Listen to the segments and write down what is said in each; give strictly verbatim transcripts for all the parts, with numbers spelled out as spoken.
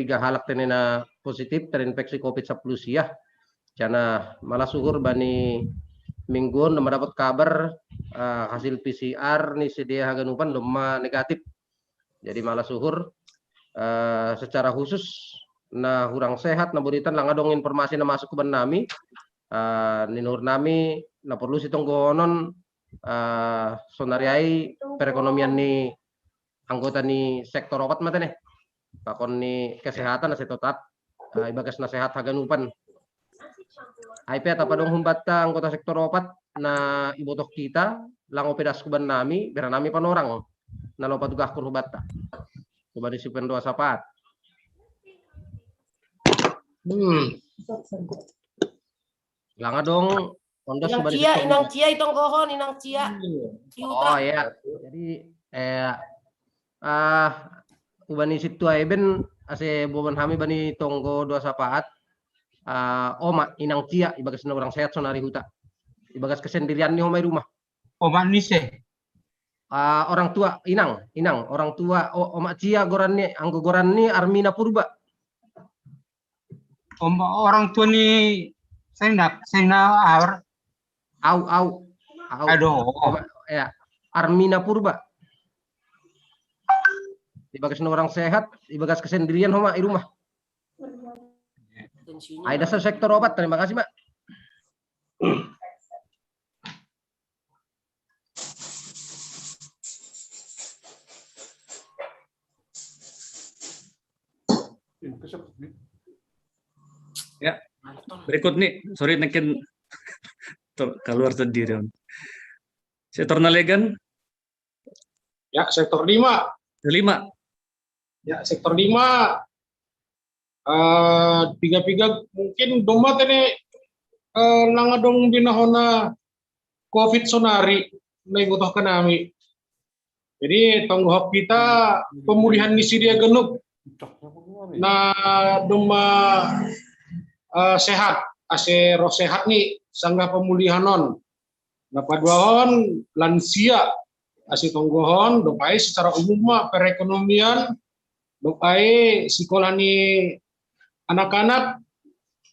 tiga halak tene na positif terinfeksi covid sepuluh sia. Jana malas uhur bani minggun na madapot kabar, eh, hasil P C R ni sidea haganupan domma negatif. Jadi malas uhur, eh, secara khusus na hurang sehat na boritan lang adong informasi na masuk kuban nami, eh, ninuhur nami na porlu sitonggohonon, eh, sonari ai perekonomian ni anggota ni sektor opat mate ne. Pakon ni kesehatan na sehat, eh, ibagas na sehat haganupan. Ai pe atap adong humbatta anggota sektor opat na ibotoh kita, lang ope das kuban nami, bera nami panorang na lopa tugahkon humbatta. Kuban ni sipen dua sapat. Hmm. Lang adong ondos. Inang Cia, Inang Cia itonggohon, Inang Cia. Oh ya. Jadi, eh, ah, kuban ni situa iben ase boban hami bani tonggo dua sapaat. Ah, oma Inang Cia ibagas na urang sehat sonari huta. Ibagas kesendirian ni oma i rumah. Oma ni se. Ah, orang tua, Inang, Inang, orang tua, o-, oma Cia goran ni, anggo goran ni Armina Purba. Om, orang tua ni Saina, Saina Ar. Au, au. Au. Aduh. Oma, ya, Armina Purba. Ibagas na orang sehat, ibagas kesendirian homa i rumah. Ai dasa sektor opat, terima kasih, Mak. Ya, berikut nih, sorry neken keluar sendiri. Sektor nalegan. Ya, sektor lima. Lima. Ya, sektor lima. Eh, piga-piga mungkin domma tene, eh, lang adong binahona covid sonari na ibotoh kanami. Jadi tonggohon kita pemulihan ni sidea ganup na domma, eh, sehat, ase roh sehat ni sanggah pemulihan on. Na paduahon lansia, ase tonggohon dope ai secara umum ma perekonomian, dope ai sikola ni anak-anak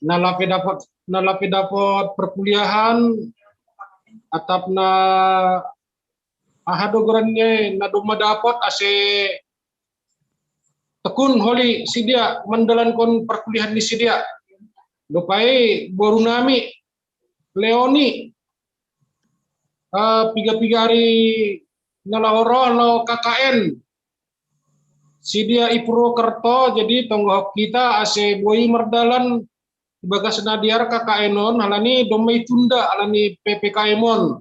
na lape dapot, na lape dapot perkuliahan atap na aha do goran ni, na domma dapot ase tekun holi sidea mandalankon perkuliahan ni sidea. Dope ai boru nami Leoni, eh, piga-piga ari na laho roh lao K K N sidea i Purwokerto, jadi tonggohon kita ase boi mardalan ibagas na dear K K N on, halani domma itunda halani P P K M on.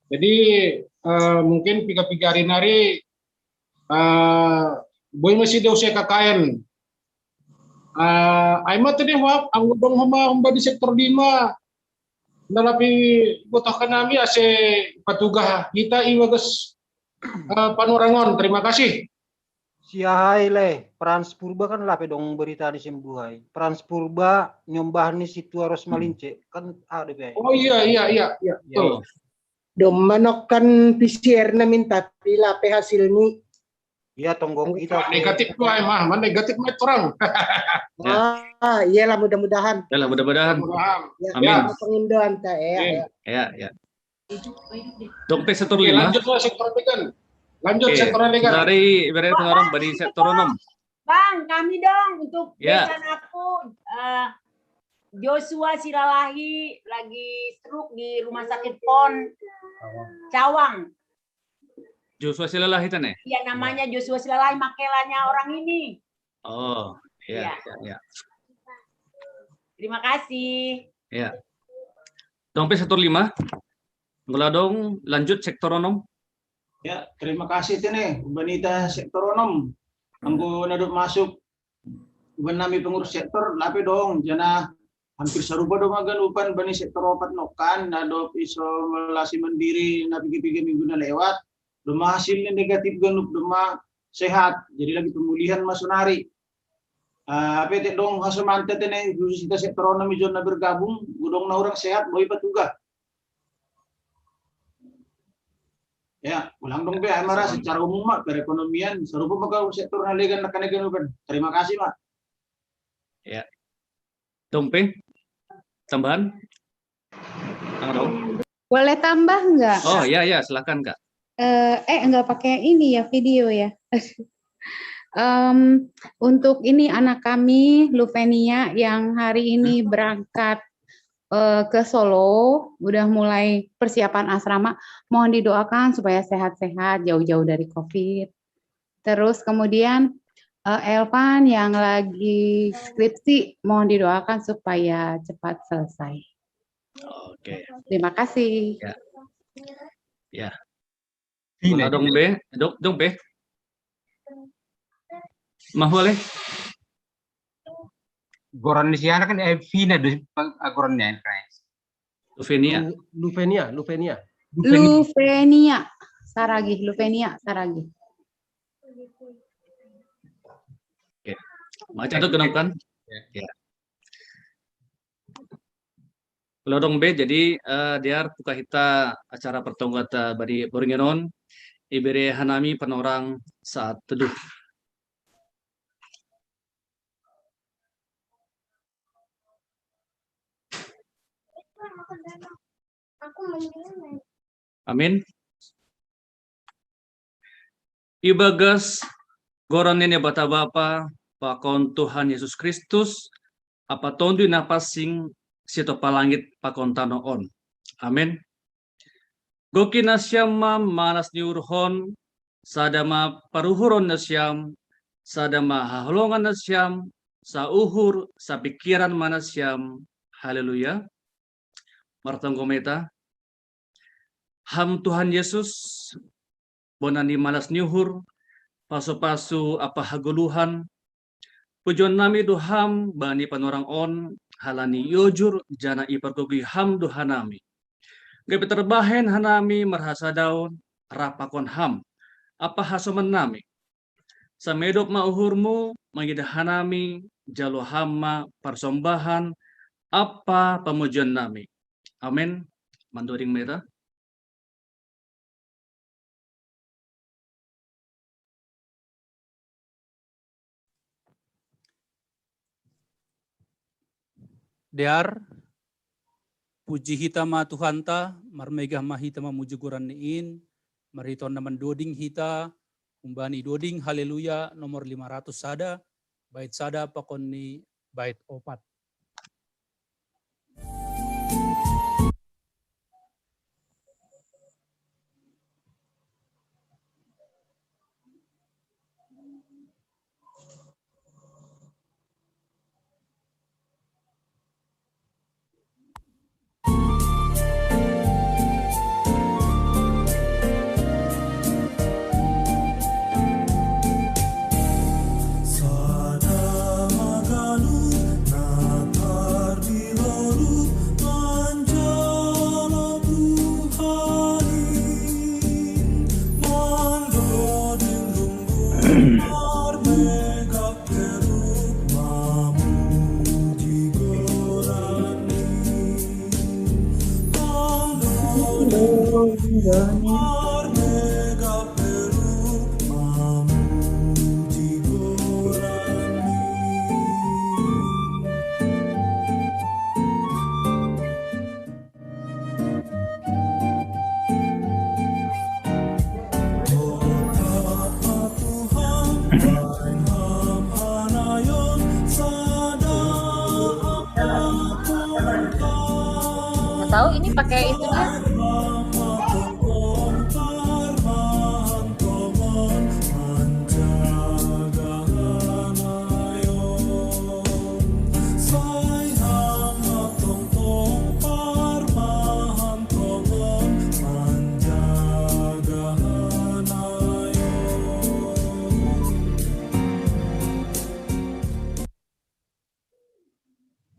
Jadi, eh, mungkin piga-piga ari nari, eh, boi ma sidea use K K N. Eh, ai ma tene, maaf, anggo adong homa humbani sektor lima na lape ibotoh kanami ase patugah hita ibagas, eh, panorang on. Terima kasih. Sia hai le, Frans Purba kan lape dong berita ni sembuh hai. Frans Purba nyombah ni situa ros malince kan ada pe. Oh iya, iya, iya, iya. Betul. Domma nokkan P C R na min tapi lape hasilni. Iya, tonggo kita. Negatif tu ai mah, mana negatif mah orang. Ah, iyalah mudah-mudahan. Iyalah mudah-mudahan. Mudah-mudahan. Ya, amin. Pengindoan ta ya. Amin. Ya, ya. Dong pe sektor lima. Lanjut lah sektor tiga. Lanjut sektor tiga. Dari berarti orang bani sektor enam. Bang, kami dong untuk besan aku, eh, Joshua Silalahi lagi stroke di rumah sakit Pon Cawang. Joshua Silalahi tane? Iya, namanya Joshua Silalahi, makelanya orang ini. Oh, iya, iya, iya. Terima kasih. Iya. Dong pe sektor lima. Anggo adong lanjut sektor onom. Ya, terima kasih tene, humbani hita sektor onom. Anggo na dob masuk humbani nami pengurus sektor, lape dong, jana hampir sarupa do ma ganupan bani sektor opat nokkan, na dob isolasi mandiri na piga-piga minggu na lewat, domma hasilna negatif ganup, domma sehat, jadi lagi pemulihan ma sonari. Ah, ape te dong hasomanta tene, khusus hita sektor onom i jonna bergabung, godang na hurang sehat, boi patugah. Ya, ulang dong pe, ai mara secara umum ma, perekonomian, sarupa ma kau sektor na legan na kane ganupan. Terima kasih, Mak. Ya. Dong P, tambahan? Tangga dong. Boleh tambah nggak? Oh ya ya, silakan Kak. Eh, eh nggak pakai ini ya, video ya. Em, untuk ini anak kami Luvenia yang hari ini berangkat eh, ke Solo, udah mulai persiapan asrama, mohon didoakan supaya sehat-sehat, jauh-jauh dari COVID. Terus kemudian eh, Elvan yang lagi skripsi, mohon didoakan supaya cepat selesai. Oke. Terima kasih. Ya. Ya. Wala dong B, dong, dong B. Mahwale, Goran ni siya kan eh Vina do goran ni Christ. Luvenia. Lu- Luvenia, Luvenia. Luvenia Saragih, Luvenia Saragih. Maca do kenong kan? Ya. Ya. Wala dong B, jadi eh, diar puka hita acara pertonggata badi boringinan on, ibere hanami panorang saat teduh. Amin. Ibagas goran ni Naibata Bapa, pakon Tuhan Yesus Kristus, Ampa Tonduy Napansing, si topa langit pakon tano on. Amin. Goki nasiam ma malas ni uhurhon, sada ma paruhuron nasiam, sada ma haholongan nasiam, sauhur, sapingkiran ma nasiam. Haleluya. Martonggo ma hita. Ham Tuhan Yesus, bona ni malas ni uhur, pasupasu ampa hagoluhan, pujion nami do Ham bani panorang on, halani iojur janah ipargogoi Ham do hanami. Gabe tarbahen hanami marhasadaon rap pakon Ham, ampa hasoman nami. Sai medop ma uhurmu mangidah hanami, jalo Ham ma parsombahan ampa pamujion nami. Amen. Mandoding ma hita. Dear, puji hita ma Tuhanta, marmegah ma hita mamuji goran ni in, marhiteon na mandoding hita, humbani doding Haleluya nomor lima ratus sada, bait sada pakon ni bait opat. Tahu ini pakai itunya.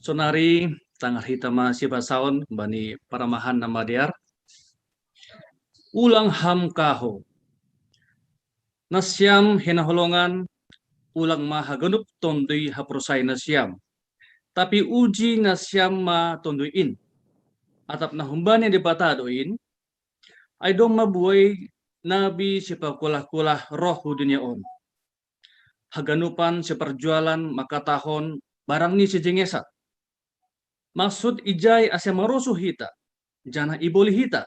Sonari tangar hita ma sibasaon bani paramahan na madear. Ulang Ham kaho. Nasiam hinaholongan, ulang ma haganup tonduy haporsayaon nasiam. Tapi uji nasiam ma tonduy in. Atap na humbani Debata do in, ai domma buei nabi sipakulah-kulah roh hu dunia on. Haganupan siparjualan mangkatahon barang ni sijengesan. Maksud ijai ase marosu hita, janah iboli hita.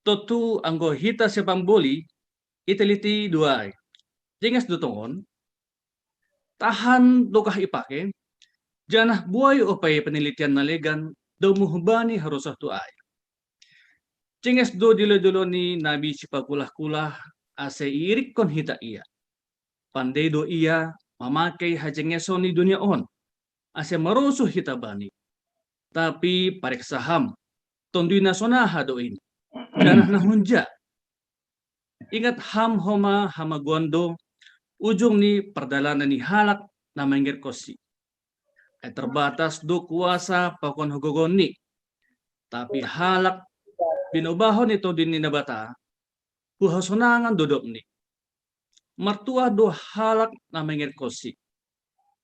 Totu anggo hita sepamboli, iteliti do ai. Jenges do tongon, tahan dokah ipake, janah buei ope penelitian na legan domu humbani harosuh tu ai. Jenges do dilo-dilo ni nabi sipakulah-kulah ase iirikkon hita ia. Pandei do ia mamakei hajengeson ni dunia on, ase marosuh hita bani. Tapi pareksa ham, tonduy na sonaha do in, janah na hunja. Ingat ham homa hamagoan do ujung ni pardalanan ni halak na mangerkon si. Ai terbatas do kuasa pakon hagogoonni. Tapi halak binobahon ni Tonduy ni Naibata, huhasonangan dodopni. Martuah do halak na mangerkon si.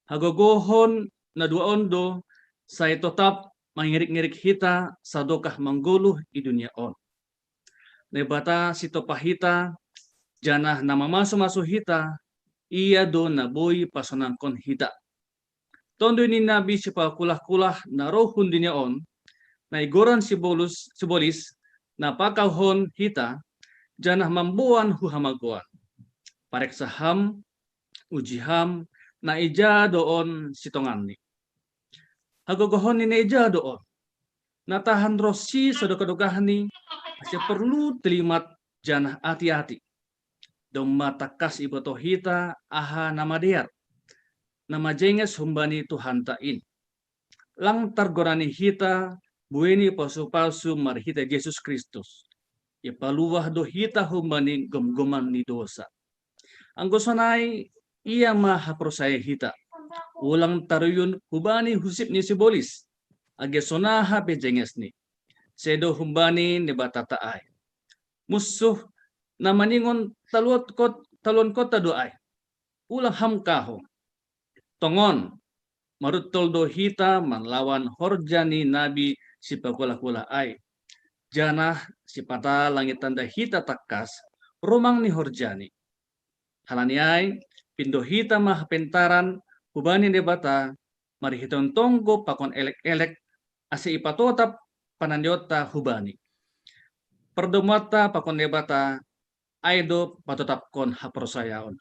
Hagogohon na dua on do sai totap mangirik-ngirik hita sadokah manggoluh i dunia on. Naibata sitopah hita, janah na mamasu-masu hita, ia do na boi pasonangkon hita. Tonduy ni nabi sipakulah-kulah na roh hun dunia on, na igoran si Bolus, si Bolis, na pakauhon hita, janah mamboan hu hamagoan. Pareksa ham, uji ham, na ija do on sitonganni. Hagogohonni na ija do on. Na tahan roh si sadokah-dokahni, ase perlu telimat janah ati-ati. Domma tangkas ibotoh hita aha na madear, na majenges humbani Tuhanta in. Lang targonani hita buei ni pasu-pasu marhitei Jesus Kristus. Ipaluah do hita humbani gomgoman ni dosa. Anggo sonai, ia ma haporsaya hita. Ulang taruyun hubani husip ni si Bolis, age sonaha pe jengesni. Sedo humbani Naibatanta ai. Munsuh na maningon taluon kot-, taluonkonta do ai. Ulang ham kahou. Tongon, maruntul do hita manlawan horja ni nabi sipakulah-kulah ai. Janah sipata langit tanda hita tangkas rumang ni horjani. Halani ai, pindo hita ma hapentaran hubani Naibata, marhiteon tonggo pakon elek-elek, ase ipatotap panandeonta hubani. Pardomuanta pakon Naibata, ai do patotapkon haporsayaon.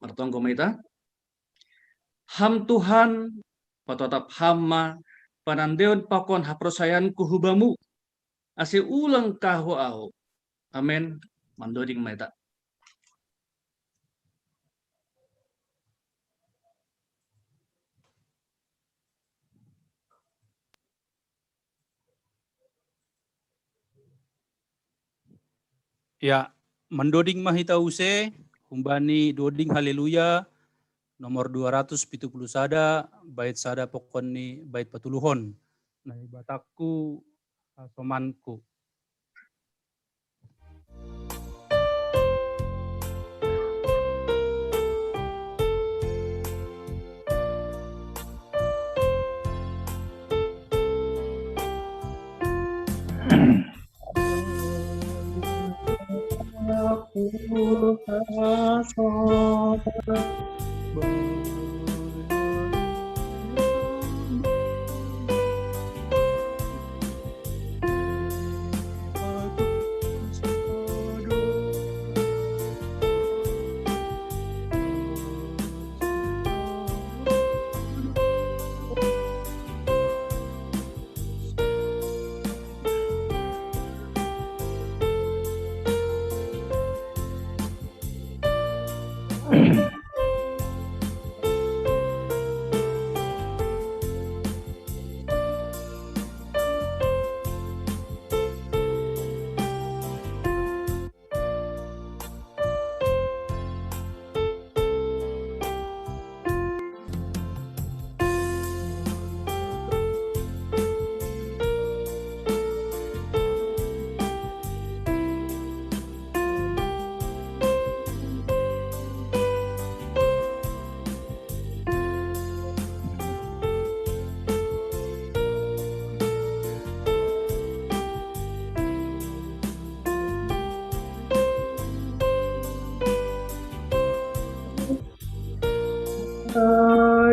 Martonggo ma ita. Ham Tuhan, patotap ham ma panandeon pakon haporsayaonku hu Bamu, ase ulang kahou ahu. Amen. Mandoding ma ita. Ya, mandoding ma hita use, humbani doding Haleluya, nomor dua ratus pitu puluh sada, bait sada pokon ni bait patuluhon. Naibatangku, hasomanku.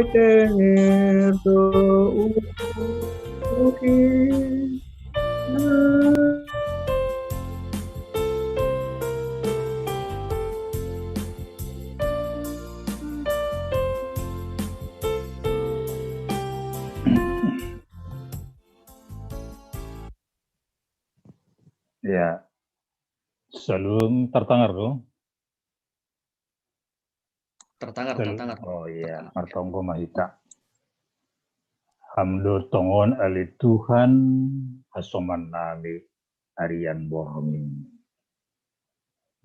Tenger do uki. Ya. Salum tartangar do. Tartangar, tartangar. Oh iya, martonggo ma hita. Ham do tongon ale Tuhan, hasoman nami arian borngin.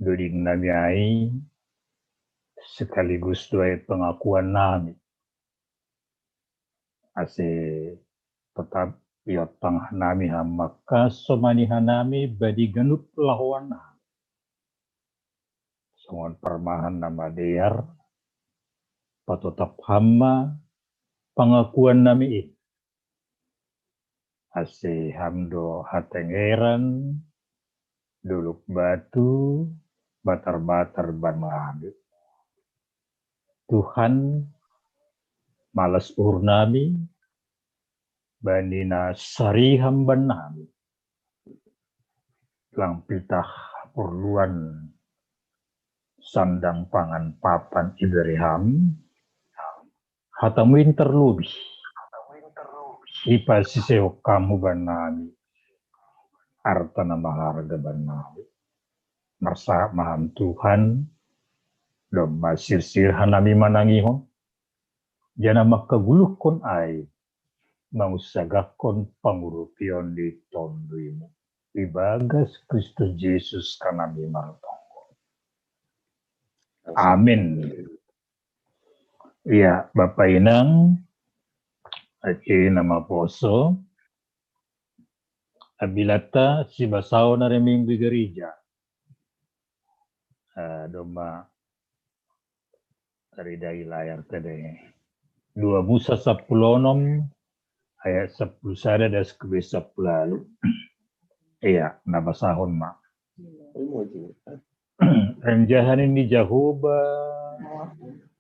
Doding nami ai sekaligus do ai pengakuan nami. Ase tetap iotang nami ham maka somani hanami bani ganup lahoan nami. Songon parmahan na madear, patotap ham ma pangakuan nami i. Ase ham do hatengeran, dolok batu, batar-batar ban nami. Tuhan, malas uhur nami, bani na sari ham ban nami. Lang pitah porluan sandang pangan papan ibere ham, hatamu i tarlobi. Ipasisehon hamu ban nami arta na maharga ban nami. Marsahap ma ham Tuhan, domma sirsir hanami manangihon, jala mangkaguluhkon ai, mangunsagakkon pangurupion di Tonduimu. Ibagas Kristus Jesus hanami martonggo. Amin. Iya, Bapa Inang, ate na maposo, ambilan ta sibasaon ari Minggu i gereja. Eh, domma ridai layar tadi. Dua Musa sappulu onom ayat sappulu sada das kube sappulu ualu. Iya, na basahon ma. Renjahan ni Jahowa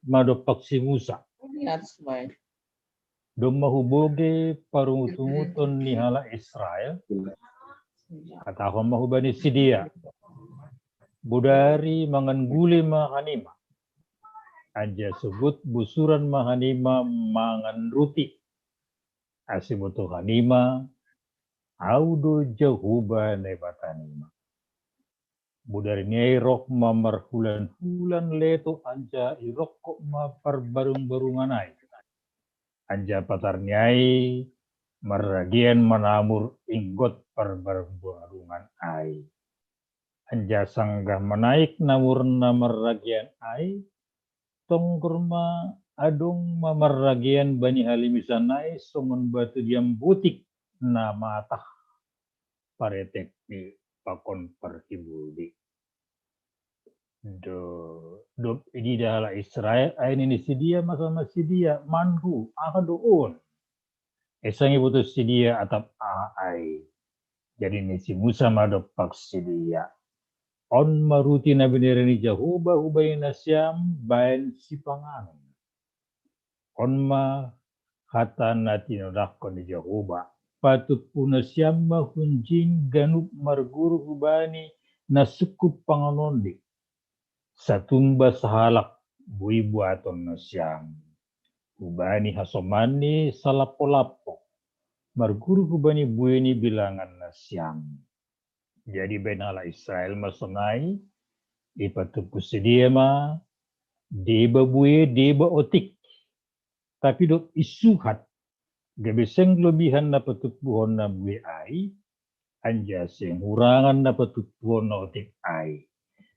ma dompak si Musa. Domma hubogei parungutunguton ni halak Israel, hatahon ma hubani sidea, bodari mangan gule ma hanima, anjaha sogot bosuran ma hanima mangan ruti, ase boto hanima, Ahu do Jahowa Naibata nima. Bodari ni ai roh ma marhulanhulan leto anjaha irongkop ma parbarungbarungan ai. Anjaha patar ni ai marragean ma namur inggot parbarungbarungan ai. Anjaha sanggah manaek namur na marragean ai, tonggor ma adong ma marragean bani halimisan ai songon batu diambotik na matah paretek ni pakon parhibuldi. Do, dob ididah halak Israel ai nini sidea ma sama sidea, manhu, aha do on? Ai sanga iboto sidea atap aha ai. Jadi nini si Musa ma dompak sidea, on ma ruti na binere ni Jahowa hubani nasiam baen sipanganon. On ma hata na tinonahkon ni Jahowa, patumpu nasiam ma hunjin ganup marguru hubani na sungkup panganonni. Satumba sahalak boi buaton nasiam. Hubani hasomanni salapolampo. Marguru hubani buei ni bilangan nasiam. Jadi baen halak Israel ma sonai, ipatumpu sidea ma, deba buei, deba otik. Tapi dob isuhat, gabe seng lobihan na patumpuhon na buei ai, anjaha seng hurangan na patumpuhon na otik ai.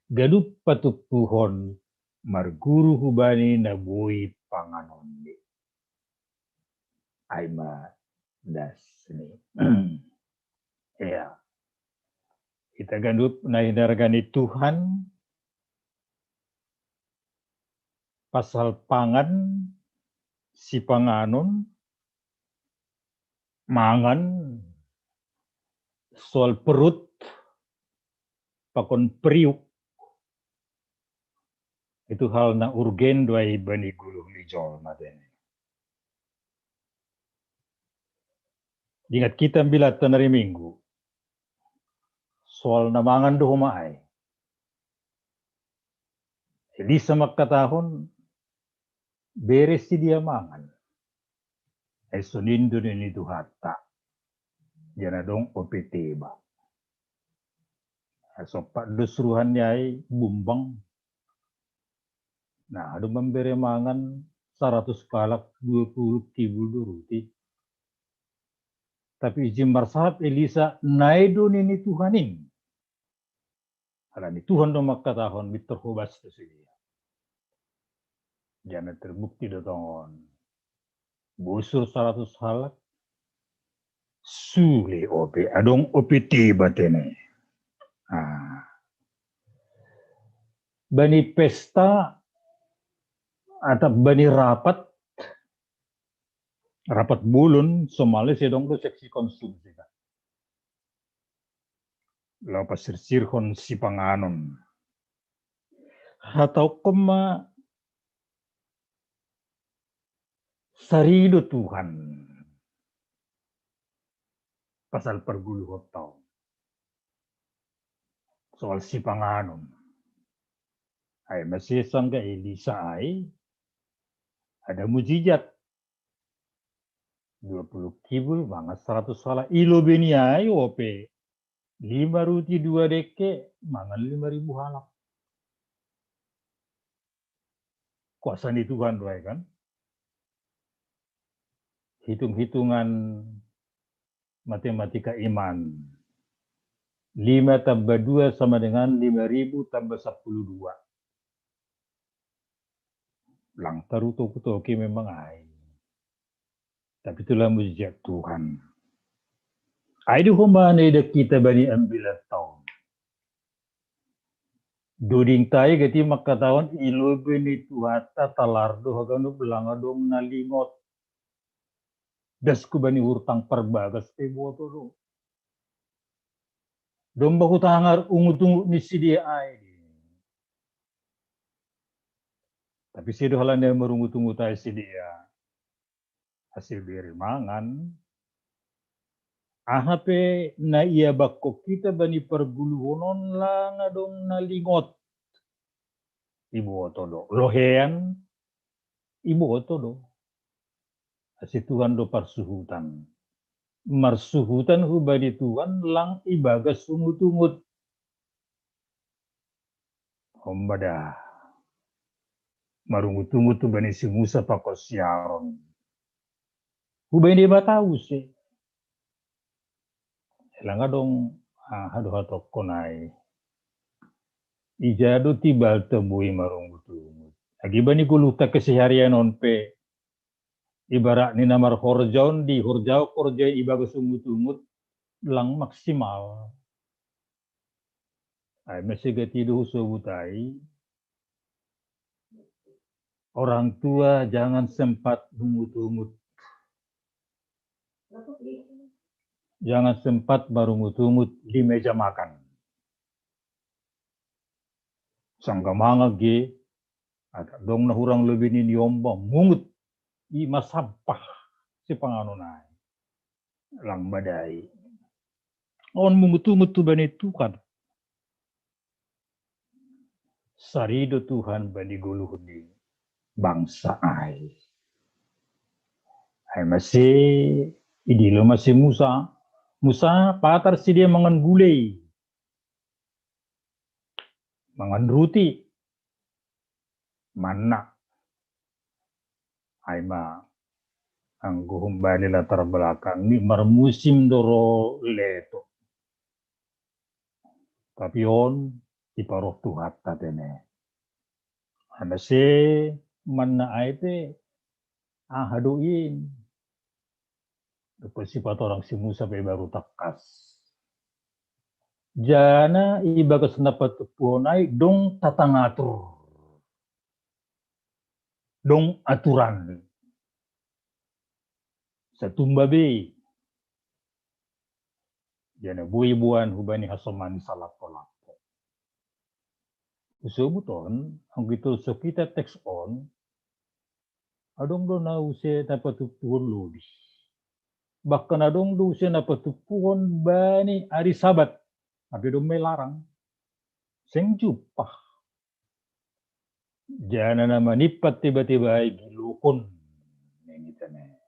Ganup patumpuhon marguru hubani na boi panganonni. Ai ma das ni. Ya. Hita ganup na hinarga ni Tuhan, pasal pangan, sipanganon, mangan, soal perut, pakon periuk. Itu hal na urgen do ai bani guluh ni jolma tene. Ingat kita ambilatta na ri Minggu. Soal na mangan do homa ai. Elisa mangkatahon, bere si dia mangan. Ai sonin do nini Tuhanta. Jana dong ope teba. Sompat do suruhan ni ai bumbang. Nah, do mambere mangan saratus kalak, dua puluh kibul do ruti. Tapi ijin marsahap Elisa, nai do nini Tuhan in. Alani Tuhan do mangkatahon, mintor hobas do si dia. Jana terbukti do tongon. Bosur saratus halak. Sule ope, adong ope teba tene. Ah. Bani pesta atau bani rapat, rapat bolon, somalna sedang do seksi konsumsi kan. Laho pasirsirhon sipanganon. Hatahon ma sarido Tuhan pasal parguluhonta on. Soal sipanganon. Ai mase sangga Elisa ai, ada mujizat. Dua puluh kibul mangan saratus halak. I lobei ni ai ope lima ruti dua dekke mangan lima ribu halak. Kuasa ni Tuhan do ai kan. Hitung-hitungan matematika iman. Lima tambah dua sama dengan lima ribu tambah sepuluh dua. Lang taru toku-toki memang ai. Tapi itulah mujizat Tuhan. Ai do homa na ida kita bani ambilatta on. Dodingta i gati mangkatahon i lobei ni Tuhanta talar do haganup lang adong na lingot. Das hubani hurtang parbagas pe boto do. Domba hutangar ungut-ungut ni si dia ai. Tapi sedo halani marungut-ungut ai si dia. Ase bere mangan. Aha pe na iabangko kita bani parguluhon on lang adong na lingot. Iboto do. Lohean, iboto do. Ase Tuhan do parsuhutan. Marsuhutan hubani Tuhan lang ibagas ungut-ungut. Homba da. Marungut-ungut hubani si Musa pakon si Aron. Hubani Debata use. Lang adong, ah, aha do hatahonku nai. Ija do tibalta boi marungut-ungut. Agi bani goluhta keseharian on pe. Ibarat ni na marhorja on dihorjahon horja i bagas ungut-ungut lang maksimal. Ai mase gati do husobut ai. Orang tua jangan sempat ungut-ungut. Jangan sempat marungut-ungut di meja makan. Sangga mangan ge, adong na hurang lobei ni niomba mungut, i ma sampah sipanganon ai. Lang madai. On mungut-ungut hubani Tuhan. Sarido Tuhan bani goluh ni bangsa ai. Ai mase idilo mase Musa. Musa patar si dia mangan gulei. Mangan ruti. Manna. Ai ma anggo humbani latar belakang ni marmusim do ro leto. Tapi on iparoh Tuhanta tene. Ai mase manna ai pe aha do in. Dope sipatorang si Musa pe baru tangkas. Jana ibagas na patumpuhon ai dong tatangatur. Dong aturan. Satumba be. Jana boi boan hubani hasoman ni salappo-lappo. Husobut on, anggo itolso kita teks on, adong do na use na patumpuhon lobi. Bahkan adong do ise na patuppuhon bani ari Sabat, tapi do melarang. Seng jumpah. Jana na manimpat tiba-tiba ai gilokon. Nengitene.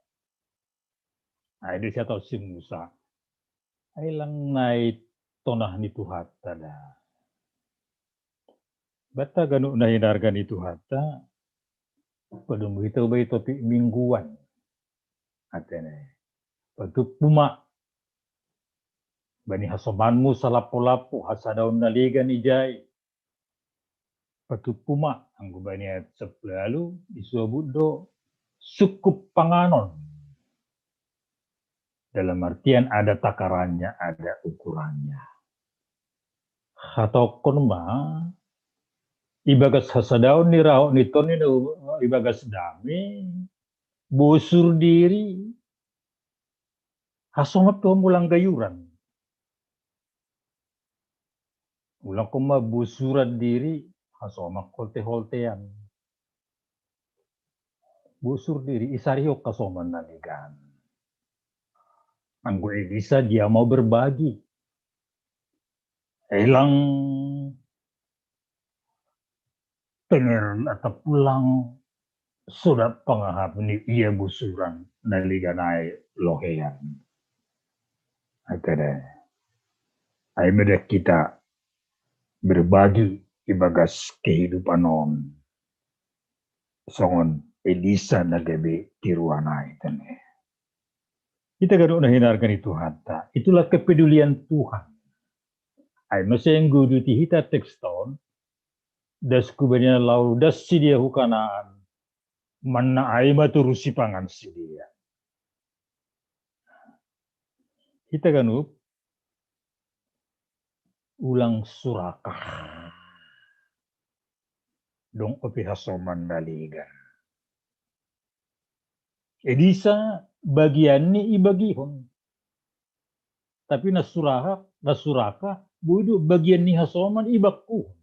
Ai do siatau si Musa. Ai lang nai tonah ni Tuhanta da. Bata ganu na hinarga ni Tuhanta. Padumuhi tau bai topi mingguan. Atene. Patuppu ma. Bani hasomanmu salapo-lapo hasadaon na legan ijai. Patuppu ma anggo bani ayat sepuluh lalu isobut do sukup panganon. Dalam artian ada takarannya, ada ukurannya. Hatokon ma ibagas hasadaon ni rahok ni toni na ibagas dame, bosur diri, hasomat tu mulang gayuran. Ulang koma bosuran diri, hasomat holte-holtean. Bosur diri isarihok hasoman na legan. Anggo Elisa dia mau berbagi. Elang tenger atau pulang sudah pangahap ni ia bosuran na legan ai lohean. Atene. Ai meda kita berbagi ibagas kehidupan on. Songon Elisa na gabe tiruan ai tene. Ita ganu na hinarga ni Tuhanta. Itulah kepedulian Tuhan. Ai mase nggo duti hita tekston, das kubania lau das sidea hu Kanaan, manna ai ma toru sipangan sidea. Hita ganup ulang surakah. Dong ope hasoman na legan. Edisa bagian ni ibagihon. Tapi na surakah, na surakah, bodo bagian ni hasoman ibakkuhon.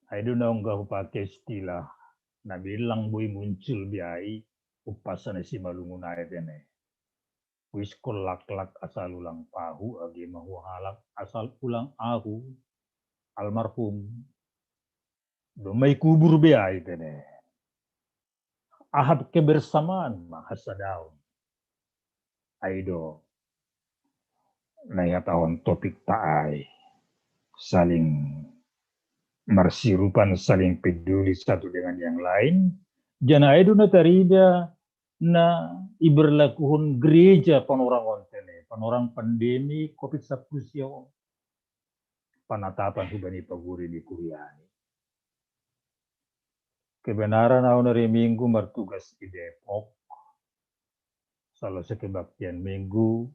Ai do na ungga hupake istilah na bilang boi muncul biai umpasa na simalungun ai tene. Uiskon laklak asal ulang pahu age ma huhalak asal ulang ahu. Almarhum. Domai kubur biai tene. Ahap kebersamaan ma hasadaon. Ai do na ihatahon topik ta ai saling marsirupan, saling peduli satu dengan yang lain. Jana ai do na tarida na iberlakuhon gereja Panorang on tene, Panorang pandemi covid sapuluh sia on. Panatapan hubani paguri ni kuriani. Kebenaran au na ri Minggu martugas di Depok. Salah sekebaktian Minggu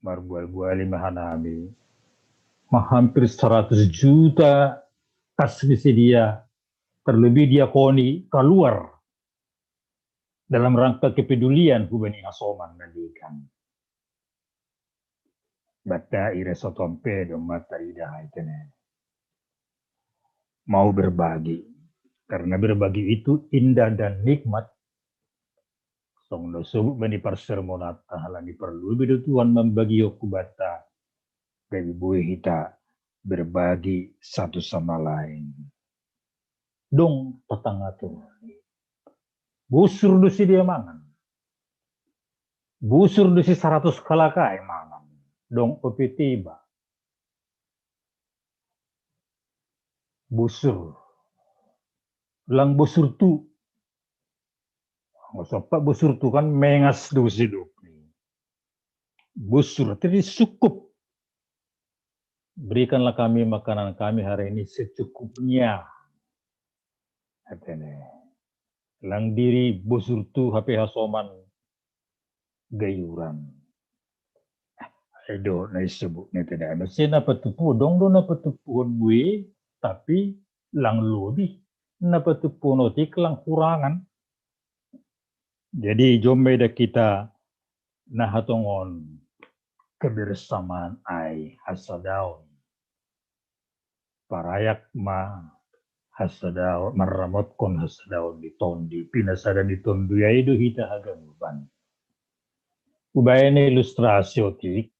marbual-buali mahanami. Hampir seratus juta kas ni sedia terlebih diakoni keluar dalam rangka kepedulian hubani hasoman na legan. Bata ira sotompe do mata ida hai tene. Mau berbagi, karena berbagi itu indah dan nikmat. Song no sebut bani parsermonata halani perlu bedo Tuhan membagi oku bata. Jadi boleh kita berbagi satu sama lain. Dong tatangatu. Busur do si dia mangan. Busur do si saratus kalakai mangan. Dong O P T ba. Busur. Lang busur tu. Sopak busur tu kan mengas do si dok. Busur tadi cukup. Berikanlah kami makanan kami hari ini secukupnya. Katanya. Lang diri busur tu hape hasoman gayuran. Edo na disebut ni tidak ada. Si na patupu dong do na patupu bui, tapi lang lodi na patupu notik lang kurangan. Jadi jombe da kita na hatongon kebersamaan ai hasadaon. Parayak ma hasadaon, marramotkon hasadaon ni tondi, pinasada ni tondi ai do hita haganupan. Ubaen ilustrasi otik,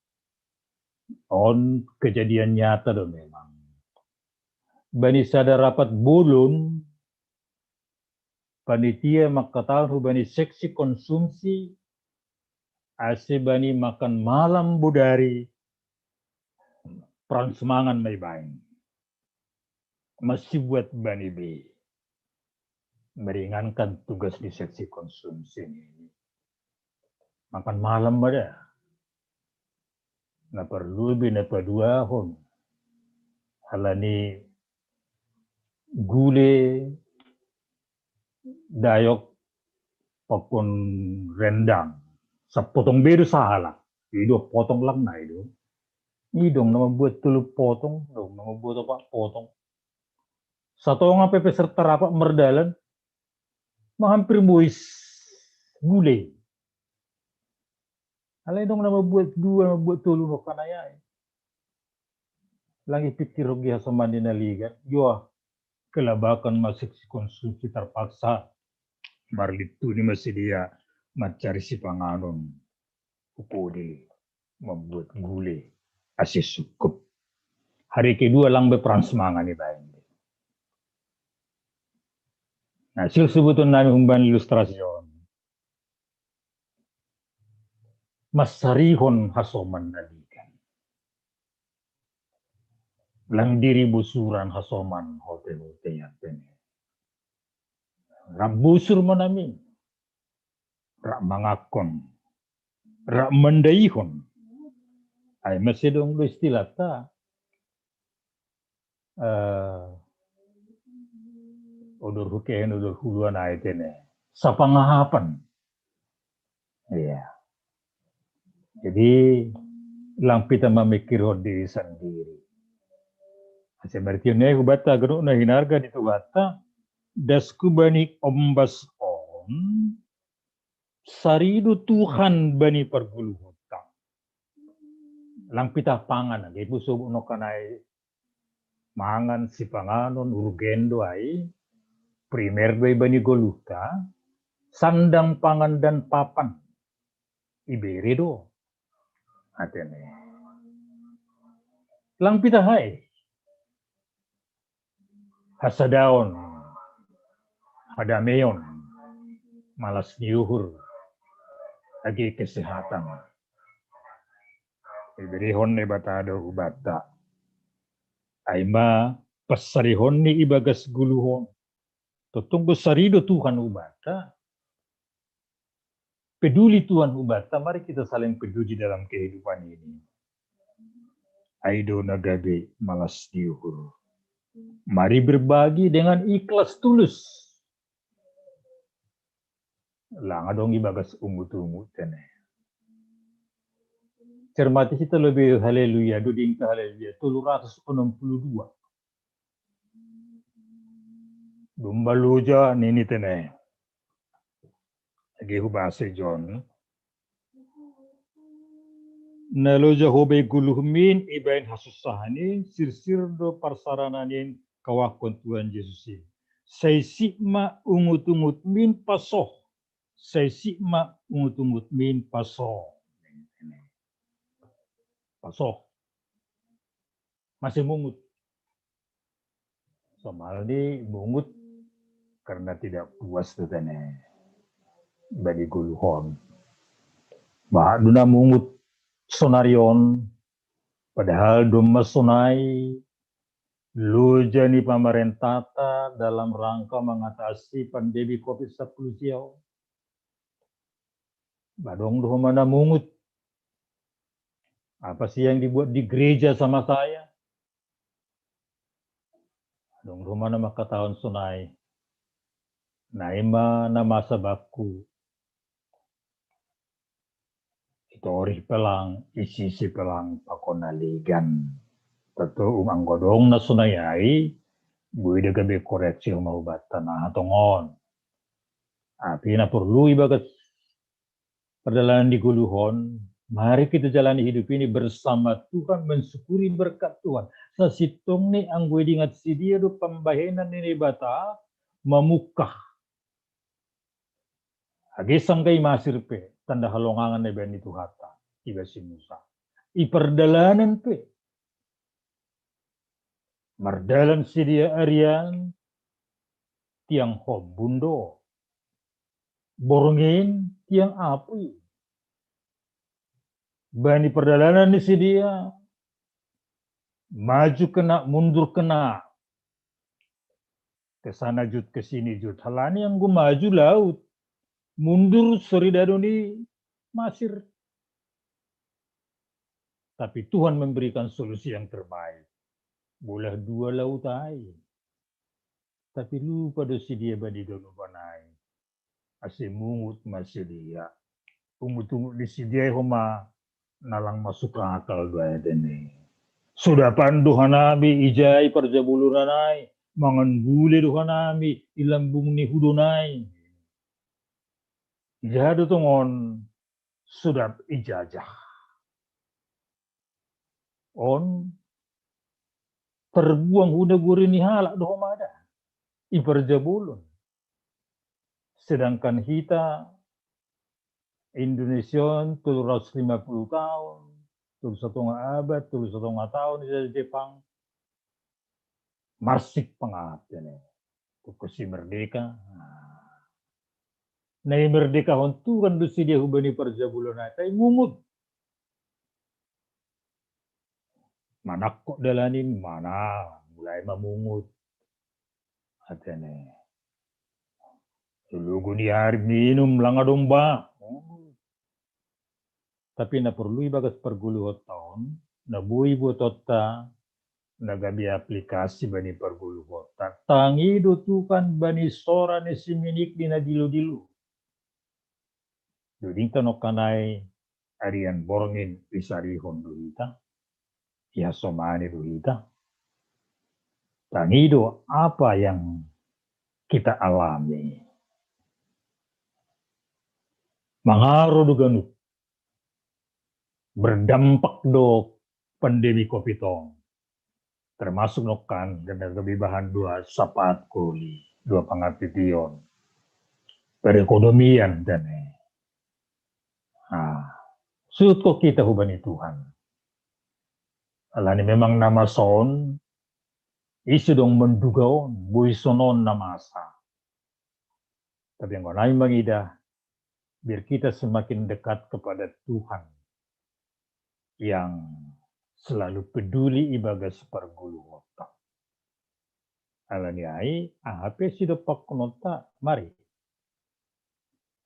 on kejadian nyata do memang. Bani sada rapat bolon, panitia mangkatahon hubani seksi konsumsi, ase bani makan malam bodari, peran semangat mai baeng. Masibuat bani be. Meringankan tugas di seksi konsumsi ini. Makan malam ada. Na perlu be na paduahon. Alani gule dayok pakon rendang. Sapotong be do sahalak. Ido potong lang na ido. Idong nama buat tolu potong, dong nama buat apa potong. Satonga pepe serta rapat merdalan, mahampir bois gule. Alai dong nama buat dua, nama buat tolu no kanayai. Langi pikir ogi hasomani na ligat, yo kelabakan masuk si konsumsi terpaksa. Marlitu ni masih dia mencari si panganon. Ukudi membuat gule ase sukup. Hari kedua lang be peran semangat ni baeng. Nah, sil sebuton nami humban ilustrasi on. Masarihon hasoman na ligan. Lang diri busuran hasoman hote-hote yang tene. Rap busur manami. Rap mangakon. Rap mandaihon. Ai masedong do istilah ta. Eh, odor hukehen, odor huluan ai tene. Sapangahapan. Iya. Jadi, lang pita mamikir hot diri sandiri. Ase martiune hubata ganu na hinarga di Tuhanta, das kubani ombas on, sarido Tuhan bani parguluhonta. Lang pita pangan, age puso no kanai mangan si panganon urgen do ai, primer do ai bani goluhta, sandang pangan dan papan. Ibere do. Atene. Lang pita hai. Hasadaon, hadameon, malas ni uhur, agi kesehatan. Iberehon ni Debata do hubata. Aima pasarihon ni ibagas guluhon. Totong do sarido Tuhan hubata. Peduli Tuhan hubata, mari kita saling peduli dalam kehidupan ini. Aido na gabe malas ni uhur. Mari berbagi dengan ikhlas tulus. Lang adong ibagas ungut-ungut tene. Cermati kita lebih haleluya, duding ke haleluya, tolu ratus enam puluh dua. Domba loja nini tene. Age hubasa John. Na loja ho be guluhmin ibaen hasussahan i, sirsir do parsarananin kawahkon Tuhan Jesus i. Sai sip ma ungut-ungutmin pasoh. Sai sip ma ungut-ungutmin pasoh. Pasoh. Masih mungut. Somaldi mungut karena tidak puas tu tene. Bani guluhon. Bah, duna mungut sonarion. Padahal domma sonai loja ni pamarentata dalam rangka mengatasi pandemi covid sepuluh siau. Badong do mana mungut. Apa sih yang dibuat di gereja sama saya? Dong rumah nama kataon sonai. Naima nama sabakku. Itorih pelang, isi si pelang pakon na ligan. Tentu umang godong na sonai ai, bui da gabe koreksi homa ubat tanah tongon. Api na perlu ibagas pardalanan di guluhon, Mari kita jalani hidup ini bersama Tuhan, mensyukuri berkat Tuhan. Sasintongni anggo idingat sidia do pambahenan ni Debata, mamungkah. Age sangga i Masir pe, tanda halongangan na ibaen ni Tuhanta, ibaen si Musa. I pardalanan pe, mardalan sidia arian, tiang hombun do. Borngin tiang apuy. Bani pardalanan ni sidia, maju kena, mundur kena. Ke sana jut, ke sini jut. Halani anggo maju laut, mundur soridado ni Masir. Tapi Tuhan memberikan solusi yang terbaik. Bolah dua laut ai. Tapi lupa do sidia bani ganupan ai. Ase mungut ma sidia. Ungut-ungut ni sidia i homa na lang masuk akal do ai, atene. Suda pan do hanami ijai parjabolonan ai, mangan gule do hanami i lambung ni hudon ai. Ija do tongon suda ijajah. On terbuang hu nagori ni halak do homa da i parjabolon. Sedangkan hita Indonesia on tolu ratus lima puluh taon, tolu satonga abad, tolu satonga taon i Jepang, marsik pangahat, atene. Tungkos i merdeka. Nah. Na imerdekahon Tuhan do sidia hubani parjabolon ai, tai mungut. Manangkok dalan in, mana, mulai ma mungut. Atene. Lugu ni ari minum, langa domba. Tapi na porlu ibagas pargoluhonta on, na boi botonta, na gabe aplikasi bani pargoluhonta. Tangi do Tuhan bani sora ni siminik di na dilo-dilo. Dodingta nongkan ai arian borngin isarihon do hita, ihasomani do hita. Tangi do apa yang kita alami. Mangaro do ganup. Berdampak do pandemi covid on. Termasuk nongkan, gabe bahan dua sapaat koli, dua pangapition. Perekonomian, atene. Nah, suhut hita hubani Tuhan. Alani memang na masa on, ise dong manduga on, boi sonon na masa. Tapi anggo nami mangidah, biar kita semakin dekat kepada Tuhan yang selalu peduli ibagas pargoluhonta. Alani ai, aha pe sidompakhononta, mari.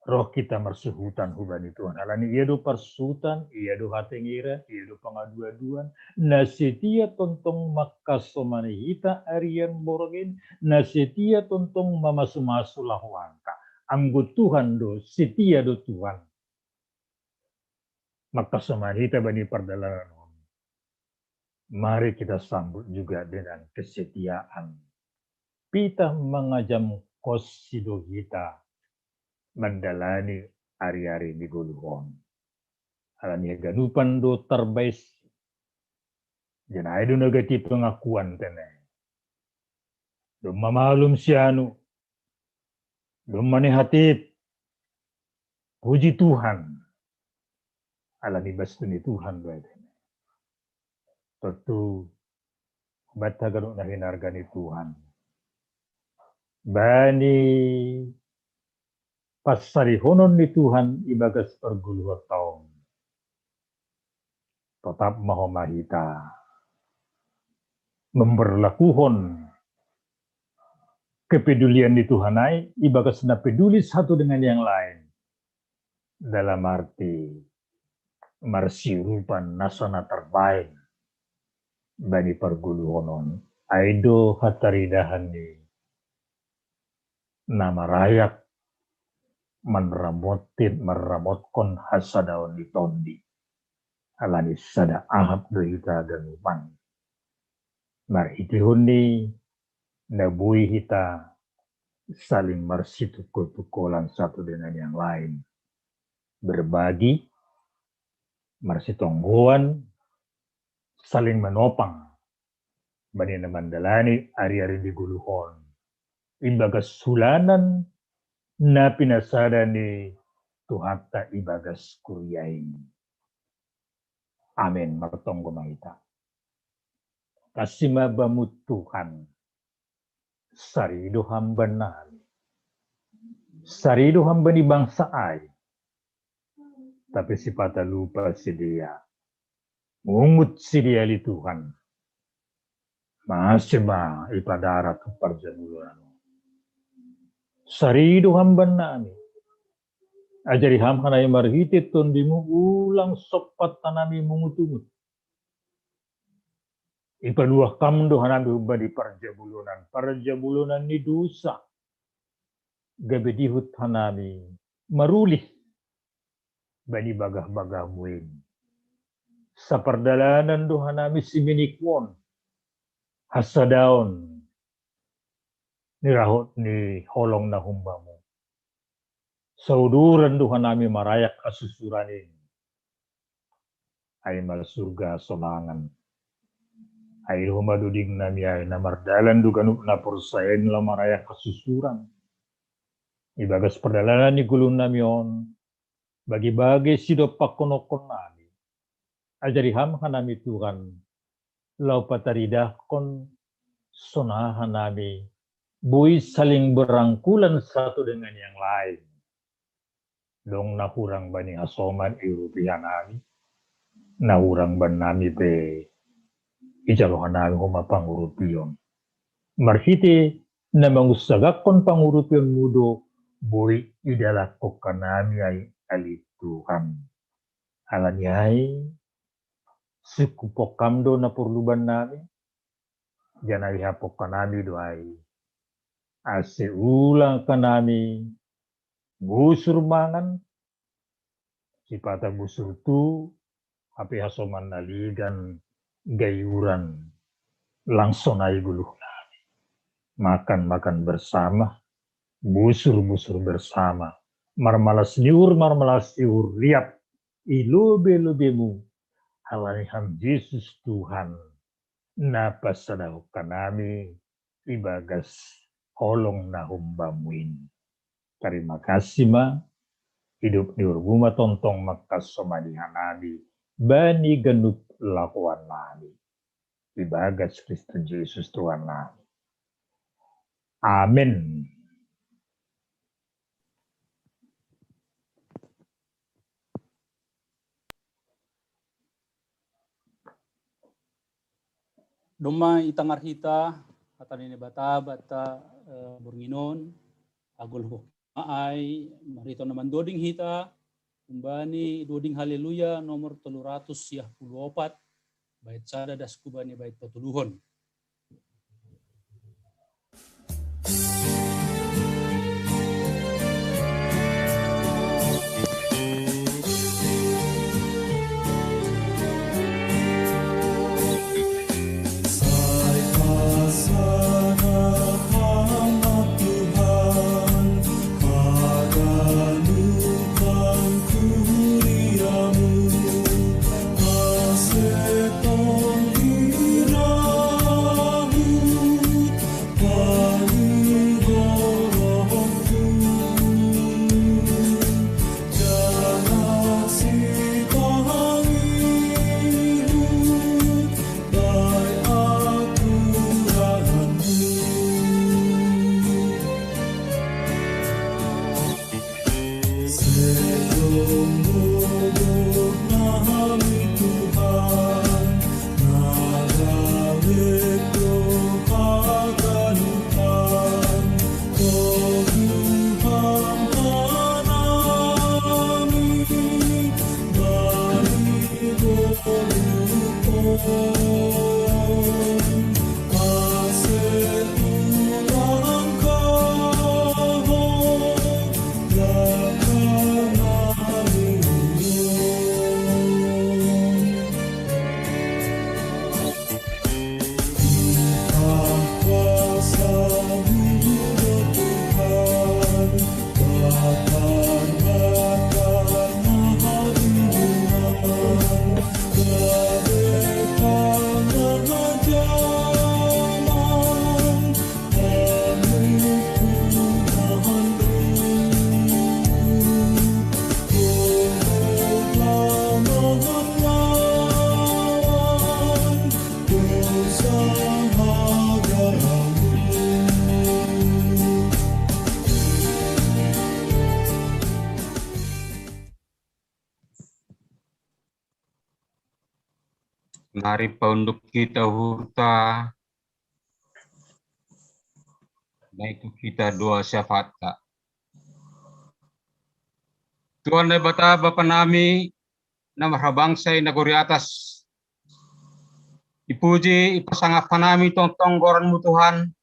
Roh kita marsuhutan hubani Tuhan. Alani ia do parsuhutan, ia do hatengeran, ia do pangaduaduan. Na setia tongtong mangkasomani hita arian borngin, na setia tongtong mamasumasu lahoanta. Anggo Tuhan do, setia do Tuhan mangkasomani hita bani pardalanan on. Mari kita sambut juga dengan kesetiaan. Pitah mangajamkon si do hita mandalani ari-ari ni goluh on. Alani haganupan do tarbaen. Janah ai do na gati pengakuan, atene. Domma malum sianu. Domma nihatip. Puji Tuhan. Alani bastu ni Tuhan do, atene. Tontu, bat haganup na hinarga ni Tuhan. Bani pansarihonon ni Tuhan ibagas pargoluhonta on. Totap ma homa hita memberlakuhon kepedulian ni Tuhan ai ibagas na peduli satu dengan yang lain. Dalam arti marsiurupan nasa na tarbaen bani pargoluhon on. Ai do hataridahan ni na marayak manramotin, manramotkon hasadaon ni tondi. Alani sada ahap do hita haganupan. Marhiteihon ni na boi hita saling marsitungkol-tungkolan satu dengan yang lain. Berbagi, marsitonggoan, saling manopang bani na mandalani ari-ari ni goluh on, ibagas hulanan na pinasada ni Tuhanta ibagas kuria i. Amen. Martonggo ma hita. Kasih ma Bamu Tuhan, sarido Ham bannami. Sarido Ham bani bangsa ai. Tapi sipata lupa sidea. Mungut sidea ale Tuhan. Mase ma ipadarat tu parjabulonan. Sarido Ham bannami. Ajari Ham hanami marhite Tondimu, ulang sompat hanami mungut-ungut. Ipaluah Ham do hanami humbani parjabulonan, parjabulonan ni dosa. Gabe dihut hanami marulih bani bagah-bagahMu in. Sapardalanan do hanami siminikuon, hasadaon, ni rahot ni holong na humbaMu. Sauduran do hanami marayak hasusuran in. Ai ma surga sonangan. Ai do homa dodingnami ai na mardalan do ganup na porsaya in laho marayak hasusuran. Ibagas pardalanan ni goluhnami on, bagi-bagi sidompakkon nami. Ajari Ham hanami Tuhan, laho pataridahkon sonaha nami boi saling berangkulan satu dengan yang lain. Dong na hurang bani hasoman iurupi hanami, na hurang bannami pe ijalo hanami homa pangurupion. Marhite na mangunsagakkon pangurupionMu do boi idalankon hanami ai ale Tuhan. Alani ai, sungkuphon Ham do na porlu bannami, janah ihapon hanami do ai. Ase ulang hanami busur mangan, sipata busur tuhu, hape hasoman na legan gayuran lang sonai goluhnami. Makan-makan bersama, busur-busur bersama, marmalas ni uhur, marmalas ni uhur riap i lobei-lobeiMu, alani Ham Jesus Tuhan, na pasadahon hanami ibagas holong na humbaMu in. Tarima kasih ma, idop ni uhurMu ma tongtong mangkasomani hanami bani ganup lahoannami. Ibagas Kristus Jesus Tuhannami. Amen. Domma itangar hita hata ni Naibata banta, eh, borngin on, agul ai marhite na mandoding hita, humbani doding Haleluya nomor tolu ratus siah puluh opat, bait sada das hubani bait patoluhon. Mari paunduk kita hurta, naikku kita doa syafaat. Tuhan Naibata Bapa nami, na marhabangsa i nagori atas. Ipuji, ipasangap hanami tongtong goranmu Tuhan.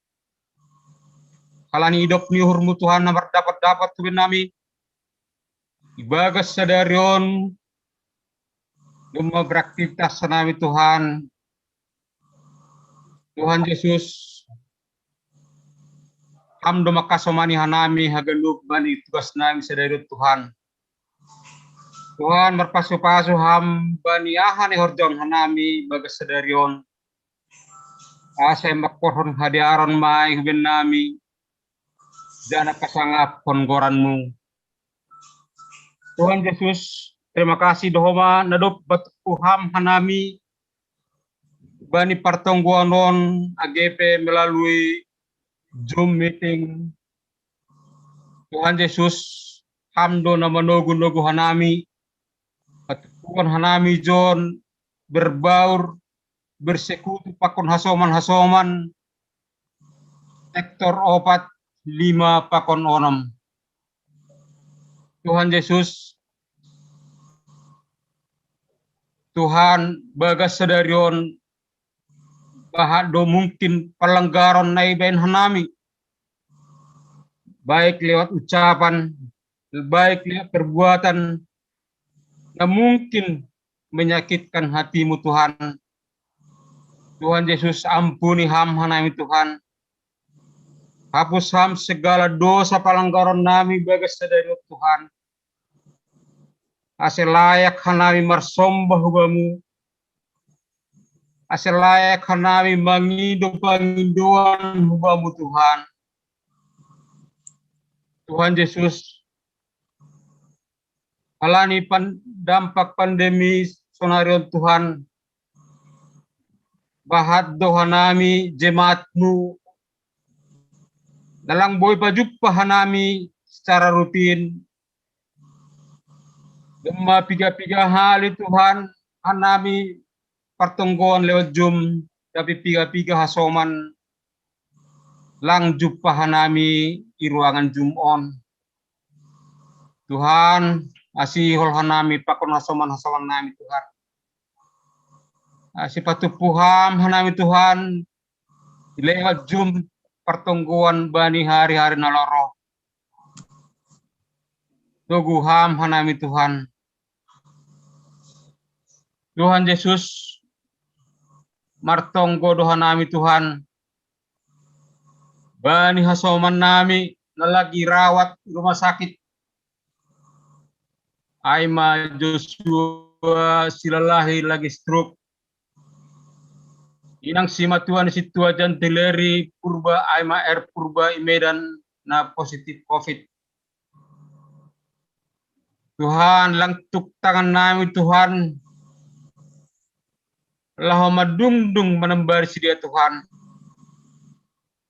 Halani idop ni uhurmu Tuhan na mardapat-dapat tu nami. Ibagas sadari on, domma beraktivitas hanami Tuhan. Tuhan Yesus, Ham do mangkasomani hanami haganup bani tugas nami sadari on Tuhan. Tuhan marpasu-pasu Ham bani aha na ihorjahon hanami bagas sadari on. Asa mangkorhon hadearon ma i huben nami, jana pasangaphon goranmu. Tuhan Yesus, terima kasih do homa na dob patumpu Ham hanami bani partonggoan on age pe melalui Zoom meeting. Tuhan Yesus, Ham do na manogu-nogu hanami, patumpuhon hanami jo on berbaur, bersekutu pakon hasoman-hasoman, sektor opat, lima pakon onom. Tuhan Yesus, Tuhan, bagas sadari on, bahat do mungkin pelanggaran na ibaen hanami, baik lewat ucapan, baik lewat perbuatan, na mungkin menyakitkan hatimu Tuhan. Tuhan Yesus, ampuni Ham hanami Tuhan. Hapus Ham segala dosa pelanggaran nami bagas sadari on Tuhan. Asa layak hanami marsombah hu Bamu. Asa layak hanami mangido pangindoan hu Bamu Tuhan. Tuhan Yesus, halani pan, dampak pandemi sonari on Tuhan, bahat do hanami jemaat-Mu na lang boi pajumpa hanami secara rutin. Domma piga-piga hali Tuhan hanami partonggoan lewat Zoom, tapi piga-piga hasoman lang jumpa hanami i ruangan Zoom on. Tuhan, asihol hanami pakon hasoman-hasoman nami Tuhan. Asi patumpu Ham hanami Tuhan, lewat Zoom partonggoan bani hari-hari na laho ro. Togu Ham hanami Tuhan. Tuhan Yesus, martonggo do hanami Tuhan bani hasoman nami na lagi rawat rumah sakit. Ai ma Joshua Silalahi lagi stroke. Inang simatuan sintua Jantileri Purba ai ma R Purba i Medan na positif covid. Tuhan, lang tuk tangan nami Tuhan, laho madungdung manambari sidea Tuhan.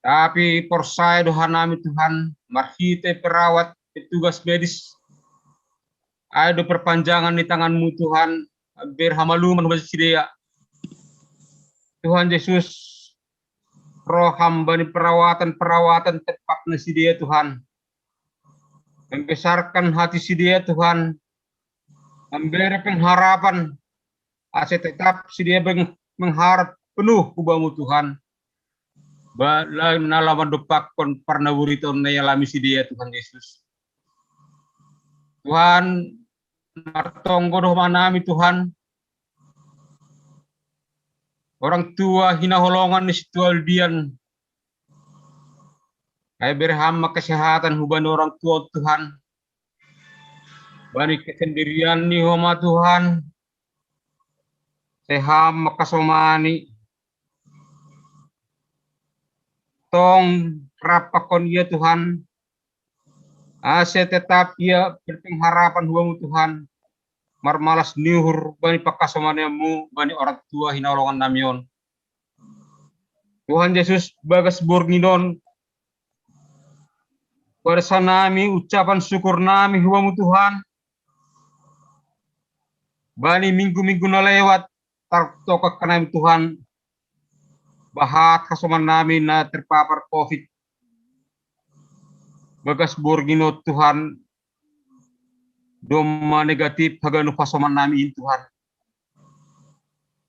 Tapi porsaya do hanami Tuhan, marhite perawat, petugas medis, ai do perpanjangan ni tangan-Mu Tuhan, mamber hamaluman hubani sidea. Tuhan Yesus, ro Ham bani perawatan-perawatan tempat na sidea Tuhan. Membesarkan hati sidea Tuhan, memberi pengharapan, asa tetap sidea mengharap penuh hu Bamu Tuhan. Ba lain na laho mandompakkon parnaburiton na ialami sidea Tuhan Yesus. Tuhan, martonggo do hanami Tuhan, orang tua hinaholongan ni sintua Lidian, ai bere Ham ma kesehatan hubani orang tua Tuhan. Bani kesendirian ni homa Tuhan, sai Ham ma kasomani. Tong rap pakon ia Tuhan, asa tetap ia berpengharapan hu Bamu Tuhan, marmalas ni uhur bani pangkasomanian-Mu bani orang tua hinaholongan nami on. Tuhan Yesus, bagas borngin on, padas hanami ucapan syukur nami hu Bamu Tuhan, bani minggu-minggu na lewat, tartokak kanami Tuhan, bahat hasoman nami na terpapar covid. Bagas borngin on Tuhan, domma negatif haganup hasoman nami in Tuhan.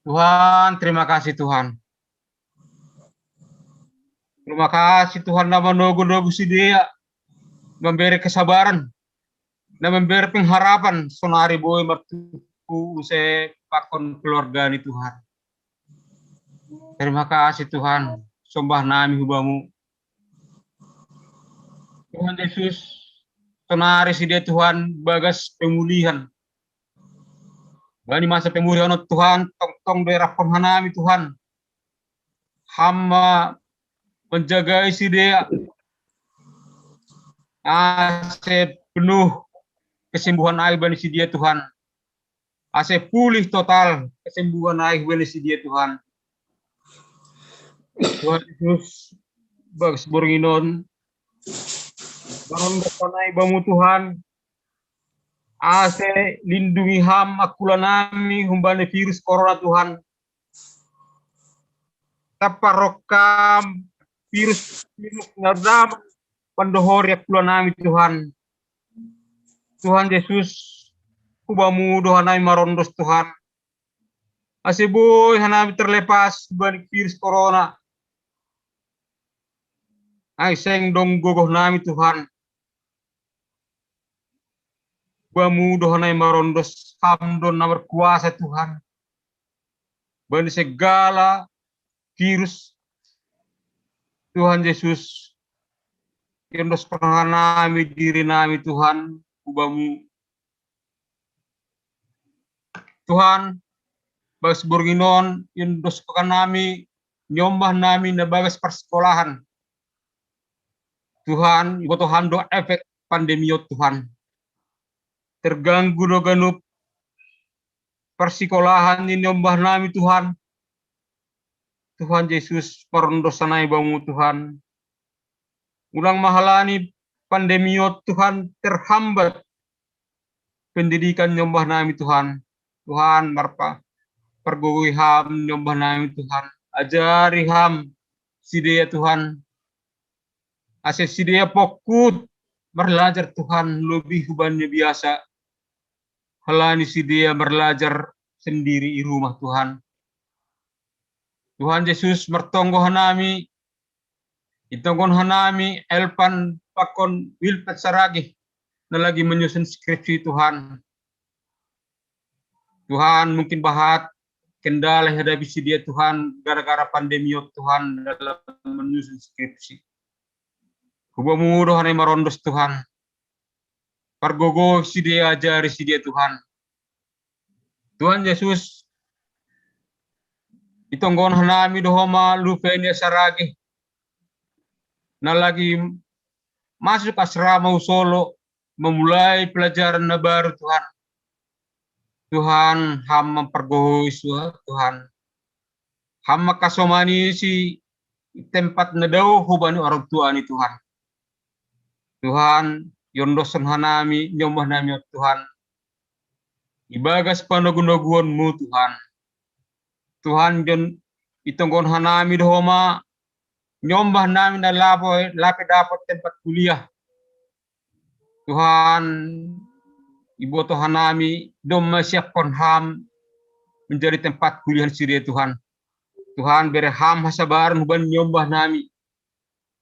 Tuhan, terima kasih Tuhan. Terima kasih Tuhan na manogu-nogu sidea, memberi kesabaran, na memberi pengharapan sonari boi martumpu use pakon keluarga ni Tuhan. Terima kasih Tuhan, sombah nami hubamu. Tuhan Yesus, sonari sidea Tuhan bagas pemulihan. Bani masa pemulihan on Tuhan, tongtong doe rahon hanami Tuhan. Ham ma menjagai sidea. Ase penuh kesembuhan ai bani sidea Tuhan. Ase pulih total kesembuhan ai bani sidea Tuhan. Tuhan Yesus, bagas borngin on. Baron dohonai bamu Tuhan. Ase lindungi ham angkula nami humbani virus corona Tuhan. Taparokam virus virus na mandohori angkula nami Tuhan. Tuhan Yesus, hubamu dohonai marondos Tuhan. Ase boi hanami terlepas bani virus corona. Ai seng dong gogoh nami Tuhan. Bamu dohonai marondos ham do na berkuasa Tuhan. Bani segala virus Tuhan Yesus. Iondos hanami diri nami Tuhan, hubamu. Tuhan, bagas borngin on, iondos hanami, nyombah nami na bagas persekolahan. Tuhan, iboto ham do efek pandemi on Tuhan. Terganggu do ganup persekolahan ni nyombah nami Tuhan. Tuhan Yesus, marondos hanami bamu Tuhan. Ulang ma halani pandemi on Tuhan terhambat pendidikan nyombah nami Tuhan. Tuhan marpa pargogoi ham nyombah nami Tuhan. Ajari ham sidea Tuhan. Ase sidea pongkut marlajar Tuhan lebih hubani biasa. Halani sidea marlajar sendiri i rumah Tuhan. Tuhan Yesus martonggo hanami, itonggon hanami Elpan pakon Wilfred Saragih na lagi menyusun skripsi Tuhan. Tuhan mungkin bahat kendala hadapi sidea Tuhan gara-gara pandemi on Tuhan dalam menyusun skripsi. Hubamu dohonai marondos Tuhan. Pargogoi sidea ajari sidea Tuhan. Tuhan Yesus, itonggon hanami dohoma Luvenia Saragih na lagi masuk asrama hu Solo memulai pelajaran na baru Tuhan. Tuhan ham ma pargogoi Tuhan. Ham ma kasomani si tempat na dao hubani orang tua ni Tuhan. Tuhan, iondoson hanami nyombah nami on Tuhan. Ibagas panogu-noguonmu Tuhan. Tuhan jon itonggon hanami dohoma nyombah nami na lape lape dapot tempat kuliah. Tuhan, iboto hanami domma siaphon ham menjadi tempat kuliah sidea Tuhan. Tuhan bere ham hasabaran hubani nyombah nami.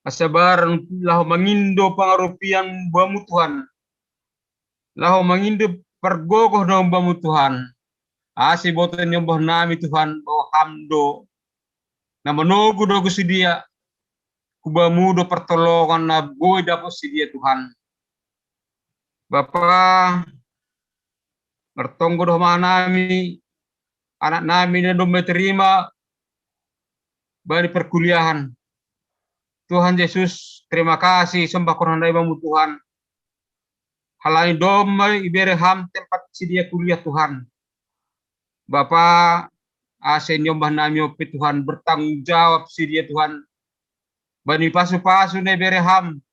Hasabaran laho mangindo pangarupian bamu Tuhan. Laho mangindo pargogoh na bamu Tuhan. Ase boto nyombah nami Tuhan bahwa ham do na manogu-nogu sidea hubamu do pertolongan na boi dapot sidea Tuhan. Bapa, martonggo dohoma nami, anak nami na domma terima bani perkuliahan. Tuhan Yesus, terima kasih sombahkon hanami bamu Tuhan. Halani domma ibere ham tempat sidea kuliah Tuhan. Bapa, ase nyombah nami on pe Tuhan bertanggung jawab sidea Tuhan. Bani pasu-pasu na ibere ham.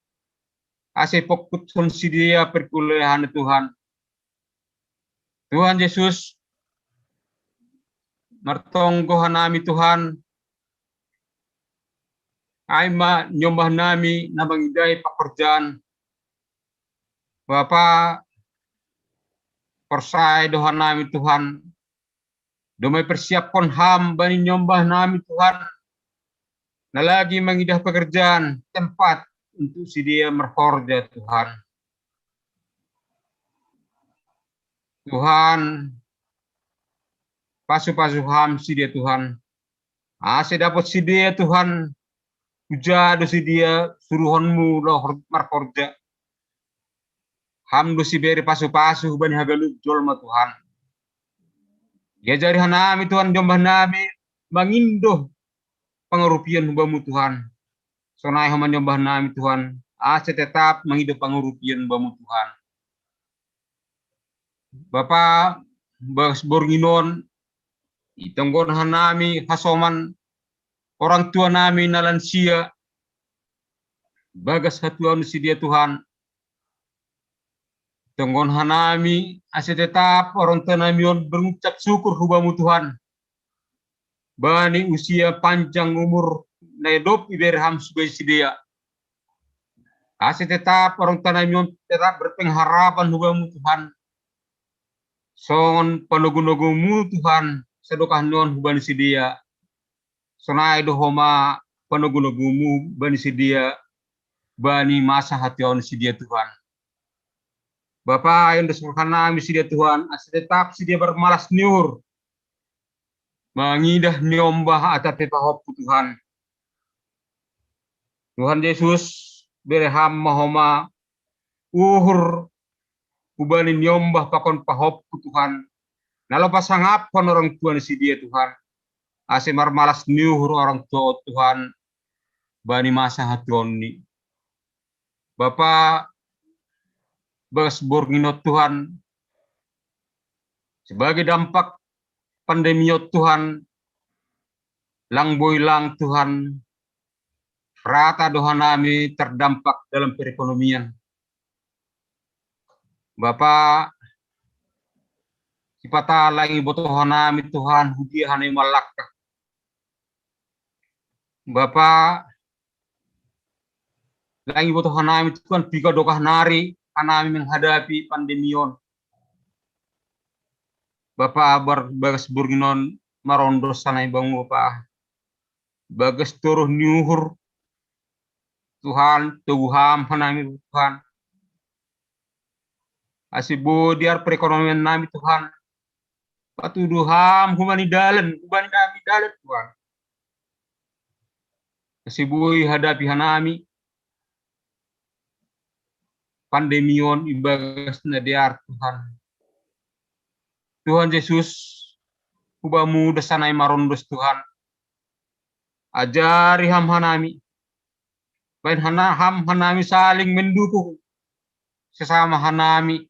Ase pongkuthon sidea perkuliahan Tuhan. Tuhan Yesus, martonggo hanami Tuhan, ai ma niombah nami na mangidahi pakorjaan. Bapa, porsaya do hanami Tuhan, domai persiapkon Ham bani niombah nami Tuhan, na lagi mangidah pekerjaan, tempat untuk sidea marhorja Tuhan. Tuhan, pasu-pasu Ham sidea Tuhan, ase dapot sidea Tuhan, huja do sidea suruhonmu do hor-, marhorja. Ham do sibere pasu-pasu hubani haganup jolma Tuhan. Iajari hanami Tuhan, niombah nami mangindo pangarupion hubamu Tuhan. Sonai homa niombah nami Tuhan, ase tetap mangindo pangarupion hubamu Tuhan. Bapa, bagas borngin on, itonggon hanami hasoman orang tua nami na lansia, bagas hatuaon sidea Tuhan. Tonggon hanami, ase tetap orang tua nami on berucap syukur hubamu Tuhan, bani usia panjang umur na dob ibere Ham hubani sidea. Ase tetap orang tua nami on tetap berpengharapan hubamu Tuhan, songon panogu-nogumu Tuhan, sadokah ni on hubani sidea. Sonai do homa panogu-nogumu bani sidea, bani masa hatuaon sidea Tuhan. Bapa, iandoskon hanami sidea Tuhan, ase tetap sidea marmalas ni uhur mangidah niombah atap pe pahompu Tuhan. Tuhan Jesus, bere Ham ma homa uhur hubani niombah pakon pahompu Tuhan, na laho pasangaphon orang tua ni sidea Tuhan, ase marmalas ni uhur orang tua on Tuhan, bani masa hatuaonni. Bapa, bagas borngin on Tuhan, sebagai dampak pandemi on Tuhan, lang boi lang Tuhan, rata do hanami terdampak dalam perekonomian. Bapa, sipata lang iboto hanami Tuhan, hudia hanami manlangkah. Bapa, lang iboto hanami Tuhan, piga dokah nari hanami menghadapi pandemi on. Bapa, bar-, bagas borngin on marondos hanami bamu Bapa. Bagas toruh ni uhur Tuhan, togu Ham hanami Tuhan. Ase boi dear perekonomian nami Tuhan. Patudu Ham hubani dalan, hubani nami dalan Tuhan. Ase boi hadapi hanami pandemi on ibagas na dear Tuhan. Tuhan Jesus, hubamu das hanami marondos Tuhan. Ajari Ham hanami. Baen hana-, Ham hanami saling mendukung sesama hanami.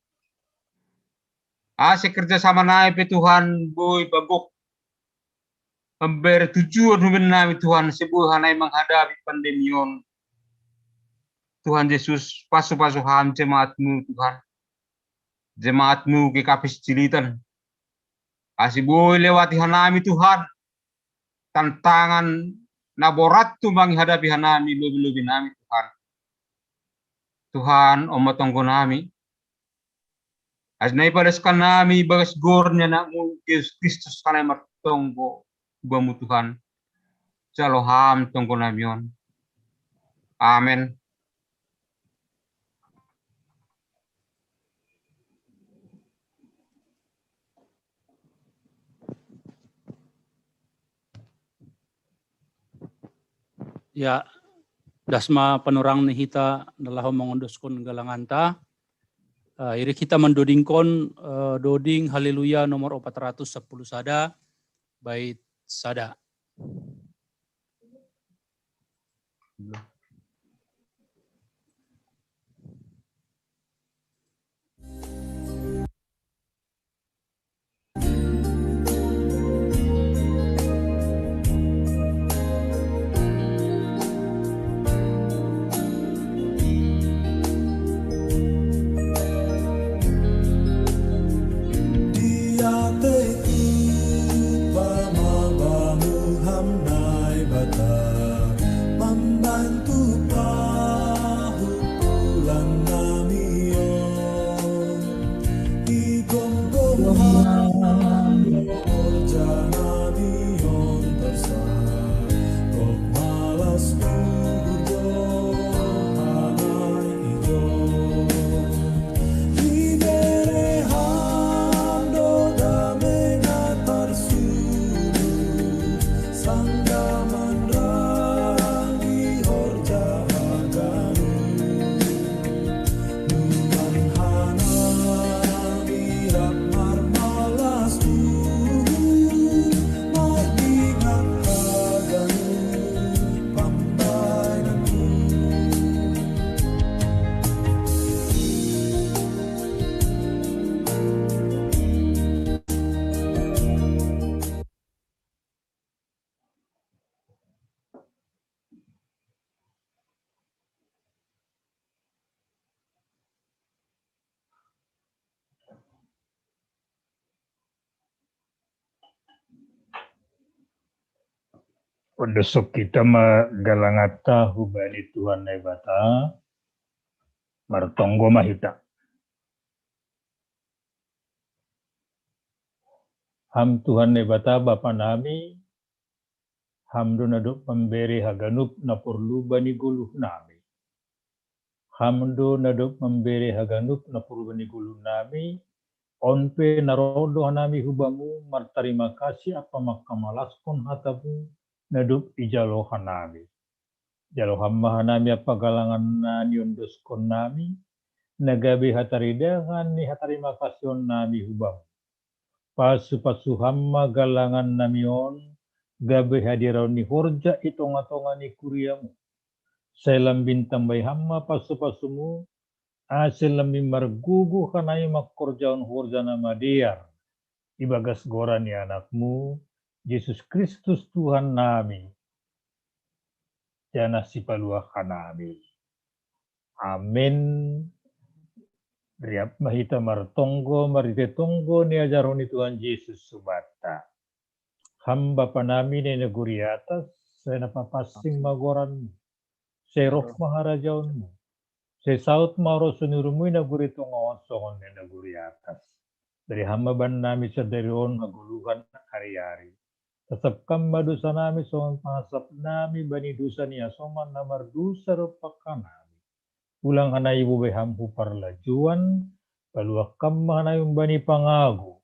Ase kerja sama nami pe Tuhan boi bagok. Mambere tujuan hubani nami Tuhan, ase boi hanami menghadapi pandemi on. Tuhan Jesus, pasu-pasu Ham jemaat-Mu Tuhan. Jemaat-Mu GKP Sicilitan. Ase boi lewati hanami Tuhan tantangan na borat tu menghadapi hanami lobi-lobi nami Tuhan. Tuhan, on ma tonggo nami. Ase na ipadaskon nami bagas goar ni Anak-Mu Jesus Kristus hanami martonggo hubamu Tuhan. Jalo Ham tonggo nami on. Amen. Ya, das ma panorang ni hita na laho mangondoskon galanganta. Eh, iri hita mandodingkon, eh, doding Haleluya nomor opat ratus sapuluh sada, bait sada. Undusuk kita ma galanganta hubani Tuhan Naibata, martonggo ma hita. Ham Tuhan Naibata Bapa nami, Ham do na dob mambere haganup na porlu bani goluh nami. Ham do na dob mambere haganup na porlu bani goluh nami, on pe na roh do hanami hu Bamu martarima kasih ampa mangkamalaskon hataMu na dob ijalo hanami. Jalo Ham ma hanami ampa galangan na niondoskon nami, na gabe hataridahan ni hatarima kasihon nami hu Bamu. Pasu-pasu Ham ma galangan nami on, gabe hadiaron ni horja i tonga-tonga ni kuriaMu. Sai lambin tambai Ham ma pasu-pasuMu, ase lambin margogo hanami mangkorjahon horja na madear, ibagas goran ni AnakMu, Jesus Kristus Tuhan nami, janah Sipaluah hanami. Amin. Riap ma hita martonggo, marhitei tonggo ni ajarhon ni Tuhan Jesus hubanta. Ham Bapa nami na i nagori atas, sai na papansing ma goranMu. Sai roh ma harajaonMu. Sai saut ma harosuh ni uhurMu i nagori tonga on songon na i nagori atas. Bere Ham ma bannami sadari on hagoluhan ari-ari. Sasap Ham ma dosa nami songon pansasap nami bani dosa ni hasoman na mardosa dompak hanami. Ulang hanami bobai Ham hu parlajouan, paluah Ham ma hanami humbani pangago.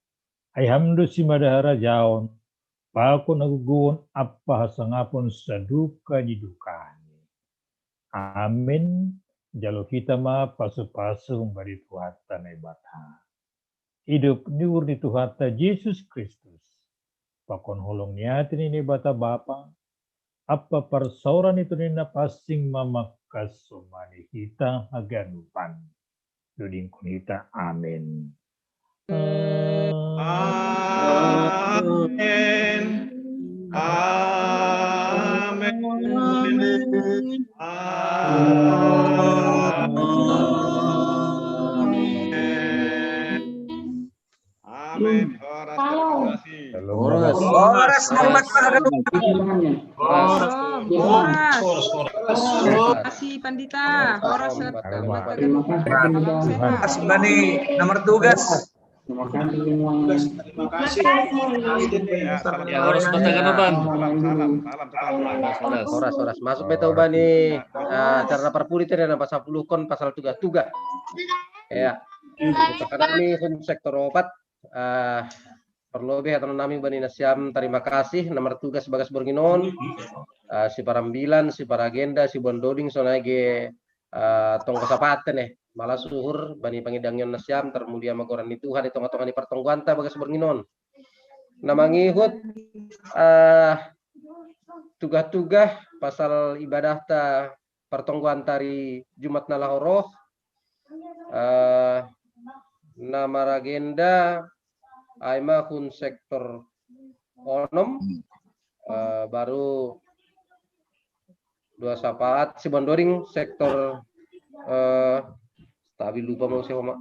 Ai Ham do simada harajaon, pakon hagogoon ampa hasangapon sadokah ni dokahni. Amin. Jalo hita ma pasu-pasu humbani Tuhanta Naibata. Idop ni uhur ni Tuhanta Jesus Kristus, pakon holong ni ate ni Naibata Bapa, ampa parsaoran ni Tondi Napansing mamangkashon ma hita haganupan. Dodingkon hita. Amin. Amin. Amin. Amin. Amin. Horas, terima kasih. Horas. Horas, hormat, hormat. Horas. Horas. Terima kasih, Pandita. Horas, hormat. Terima kasih, Pandita. Horas, bani nomor tugas. Terima kasih. Ya, salam. Ya, horas, hormat. Salam, salam, salam, salam. Horas, horas. Masuk betul bani, eh, acara parpudi tadi na pasal puluh kon pasal tugas-tugas. Ya. Sekarang ini sektor opat, eh, parlobei hata nami bani nasiam tarima kasih na martugas bagas borngin on, eh, siparambilan, siparagenda, siboan doding, sonai ge, eh, tonggo sapaat ne, malas uhur bani pangidangion nasiam, tarmulia ma goran ni Tuhan di tonga-tonga ni partonggoanta bagas borngin on. Na mangihut, eh, tugas-tugas pasal ibadahta partonggoanta di Jumat na laho roh, eh, na maragenda ai ma hun sektor onom, eh, baru dua sapaat siboan doding sektor, eh, stabil lupa mau siapa, Mak.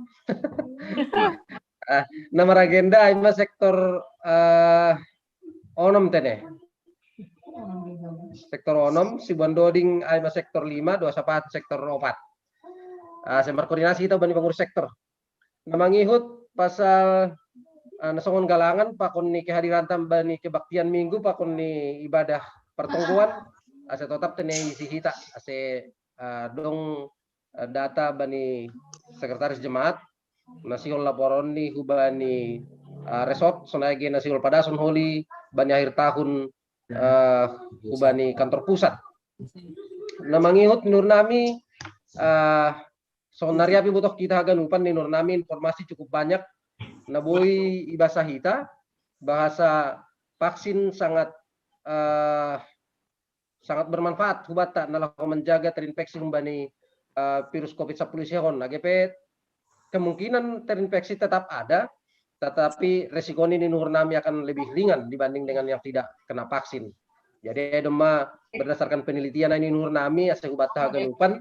Eh, na maragenda ai ma sektor, eh, onom tene. Sektor onom, siboan doding ai ma sektor lima, dua sapaat sektor opat. Ah, sai markoordinasi hita bani pangurus sektor. Na mangihut pasal ah, na songon galangan pakon ni kehadiranta bani kebaktian Minggu pakon ni ibadah pertonggoan, ase totap tene isi hita, ase, ah, dong, ah, data bani sekretaris jemaat, na sihol laporon ni hubani, ah, resort, sonai ge na sihol padason holi bani akhir tahun, ah, hubani kantor pusat. Na mangihut ni uhur nami, ah, songon na riap iboto hita haganupan ni uhur nami informasi cukup banyak. Na boi ibasa hita, bahasa vaksin sangat, ah, sangat bermanfaat hubata na laho menjaga terinfeksi humbani, ah, virus covid sepuluh sehon. Age pe kemungkinan terinfeksi tetap ada, tetapi resiko ni uhur nami akan lebih ringan dibanding dengan yang tidak kena vaksin. Jadi, domma berdasarkan penelitian ni uhur nami, ase hubata haganupan,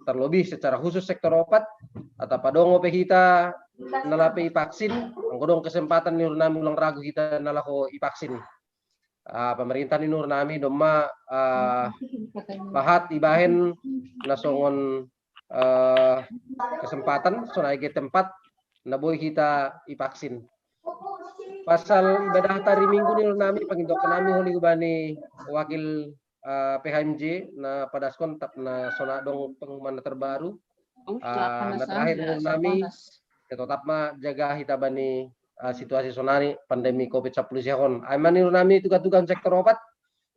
terlebih secara khusus sektor opat, atau padongo pe hita na lape ipaksin, anggo dong kesempatan ni uhur nami ulang ragu hita na laho ipaksin. Ah, pemerintah ni uhur nami domma, ah, bahat ibahen na songon, ah, kesempatan, sonai ge tempat, na boi hita ipaksin. Pasal ibadah tari Minggu ni uhur nami, pangindokan nami holi hubani wakil, ah, P H M J, na padaskon tap na sonai dong pengumuman na terbaru. Ah, na terakhir ni uhur nami, ya, totap ma jaga hita bani, ah, situasi sonari pandemi covid sepuluh sehon. Ai ma ni uhur nami tugas-tugas sektor opat,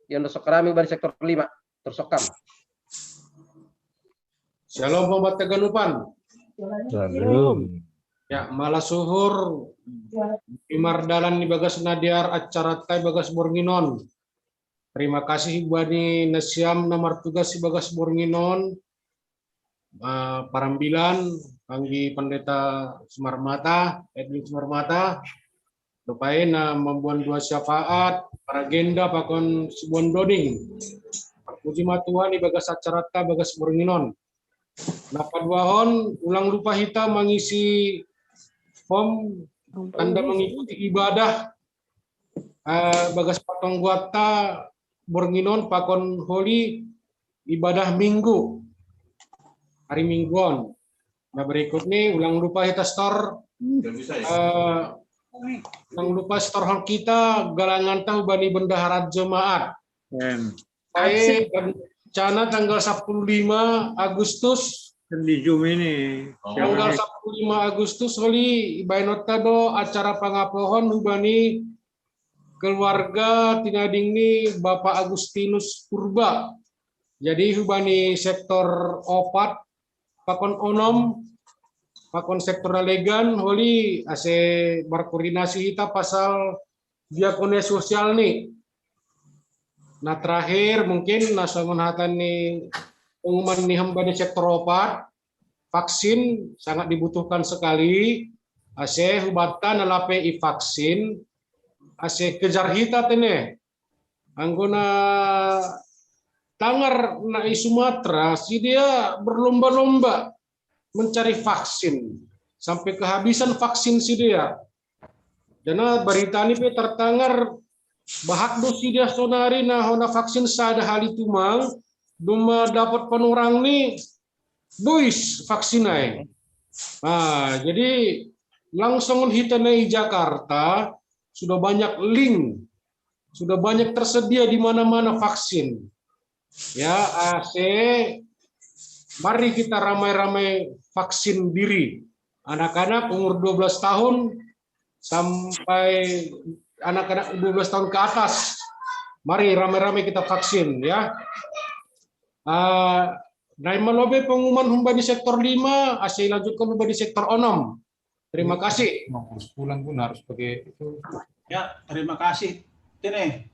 yang dosok nami bani sektor lima. Tersokkam. Shalom, Bapak Teganupan. Shalom. Ya, malas uhur, mardalan ibagas na dear acaranta ibagas borngin on. Terima kasih hubani nasiam na martugas ibagas borngin on, ah, parambilan, panggi Pendeta Sumarmata, Edwin Sumarmata, dope na mamboan dua syafaat, paragenda pakon siboan doding. Puji ma Tuhan ibagas acaranta ibagas borngin on. Na paduahon, ulang lupa hita mangisi form tanda mengikuti ibadah, eh, bagas partonggoanta borngin on pakon holi ibadah Minggu, hari Minggu on. Na berikut ni, ulang lupa hita setor, eh, ulang lupa setorhon hita galanganta hubani bendahara jemaat. Em. Baik, rencana tanggal sepuluh lima Agustus. Di Zoom ini. Oh. Tanggal sepuluh lima Agustus, holi ibahenonta do acara pangapohon hubani keluarga tinading ni Bapak Agustinus Purba. Jadi hubani sektor opat, pakon onom, pakon sektor na legan, holi ase markoordinasi hita pasal diakonia sosial ni. Na terakhir, mungkin na songon hata ni pengumuman ni hambani sektor opat, vaksin sangat dibutuhkan sekali, ase hubanta na lape ipaksin, ase kejar hita tene. Anggo na tangar na i Sumatera, sidea berlomba-lomba mencari vaksin. Sampai kehabisan vaksin sidea. Jana berita ni pe tertangar, bahat do sidea sonari na hona vaksin sada hali tumang, domma dapot panurang ni bois vaksin ai. Nah, jadi langsung hita na i Jakarta, sudah banyak link, sudah banyak tersedia di mana-mana vaksin. Ya, ase mari kita ramai-ramai vaksin diri. Anak-anak umur dua belas tahun sampai anak-anak dua belas tahun ke atas. Mari ramai-ramai kita vaksin, ya. Ah, na i ma lobei pengumuman hubani sektor lima, ase lanjutkan hubani sektor onom. Terima kasih. Mau kursus pulang pun harus pakai itu. Ya, terima kasih. Tene,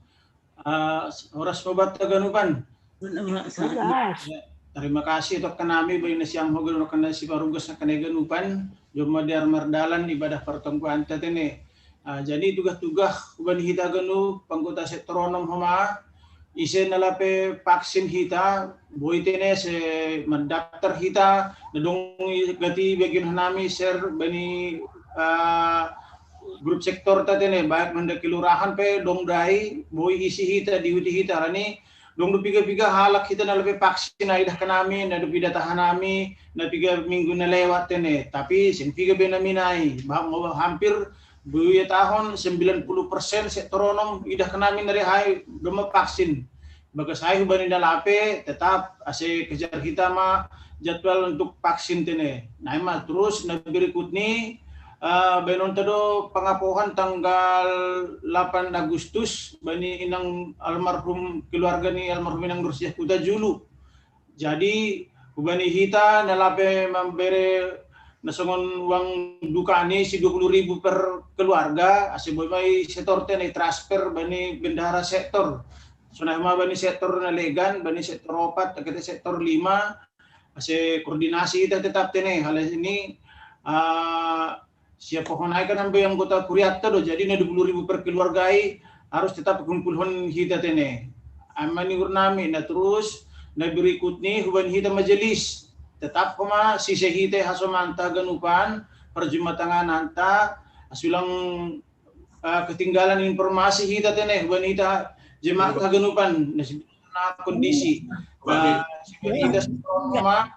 ah, horas ma banta haganupan. Ya, terima kasih tu angka nami, baen nasiam haganupan, angka na siparugas, angka na haganupan, jomma dear mardalan ibadah partonggoanta tene. Ah, jadi tugas-tugas hubani hita ganup anggota sektor onom homa, ise na lape vaksin hita, boi tene ase mandaptar hita, na dong i gati bagian nami share bani, ah, grup sektorta tene, baik na di kelurahan pe dong dai, boi isi hita, diuti hita, alani dong do piga-piga halak hita na lape vaksin, ai dah hanami, na do pidata hanami, na piga minggu na lewat tene, tapi seng piga be nami nai, bah, hampir Bui tahun sembilan puluh persen sektor onom idah kenami nari hai doma vaksin. Bagas hai hubani nalape tetap ase kejar hita ma jadwal untuk vaksin tene. Nah, ma terus na berikut ni uh, benon tedo pengapohan tanggal delapan Agustus bani inang almarhum keluarga ni almarhum inang Nursiah Kuta Julu. Jadi hubani hita nalape membere nasongon uang duka ni si dua puluh ribu per keluarga ase boi mai setor tene transfer bani bendahara sektor. Sonai ma bani sektor na legan, bani sektor opat, akete sektor lima, ase koordinasi hita tetap tene hal ini uh, siapa honai kan ambe anggota kuriatta do, jadi na dua puluh ribu per keluarga i harus tetap kumpulhon hita tene. Amani urnami na terus na berikut ni huban hita majelis tetap koma sise hita hasomanta ganupan perjumatangan anta asulang uh, ketinggalan informasi hita tene huban hita jemaat haganupan na kondisi uh, hita koma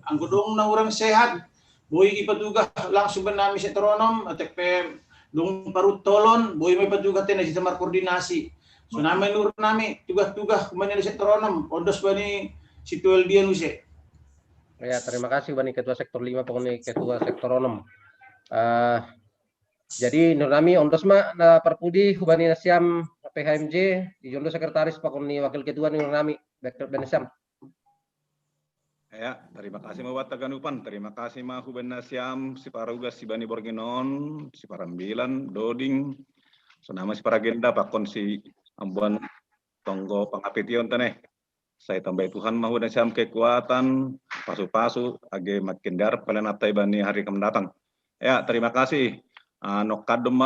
anggo dong na orang sehat boi ipatugah langsung benami sektor onom atek pe dong parut tolon boi mai patugah tene hita markoordinasi. Sonai ma nur nami tugah-tugah kumanya di sektor onom ondos bani situel dia nuse. Ya, terima kasih bani ketua sektor lima pokoknya ketua sektor onom. Uh, jadi nur nami ondos ma na parpudi hubani nasiam P H M J di jondo sekretaris pokoknya wakil ketua ni nur nami bani siam. Ya, terima kasih ma buat taganupan. Terima kasih ma hubani nasiam si parugas si bani borginon, si parambilan, doding, sonai ma si paragenda pakon si ambuan tonggo pangapition tene. Sai tambai Tuhan ma hubani nasiam kekuatan, pasu-pasu, age makin dar pelayan atai bani hari akan datang. Ya, terima kasih. Uh, nokkadum ma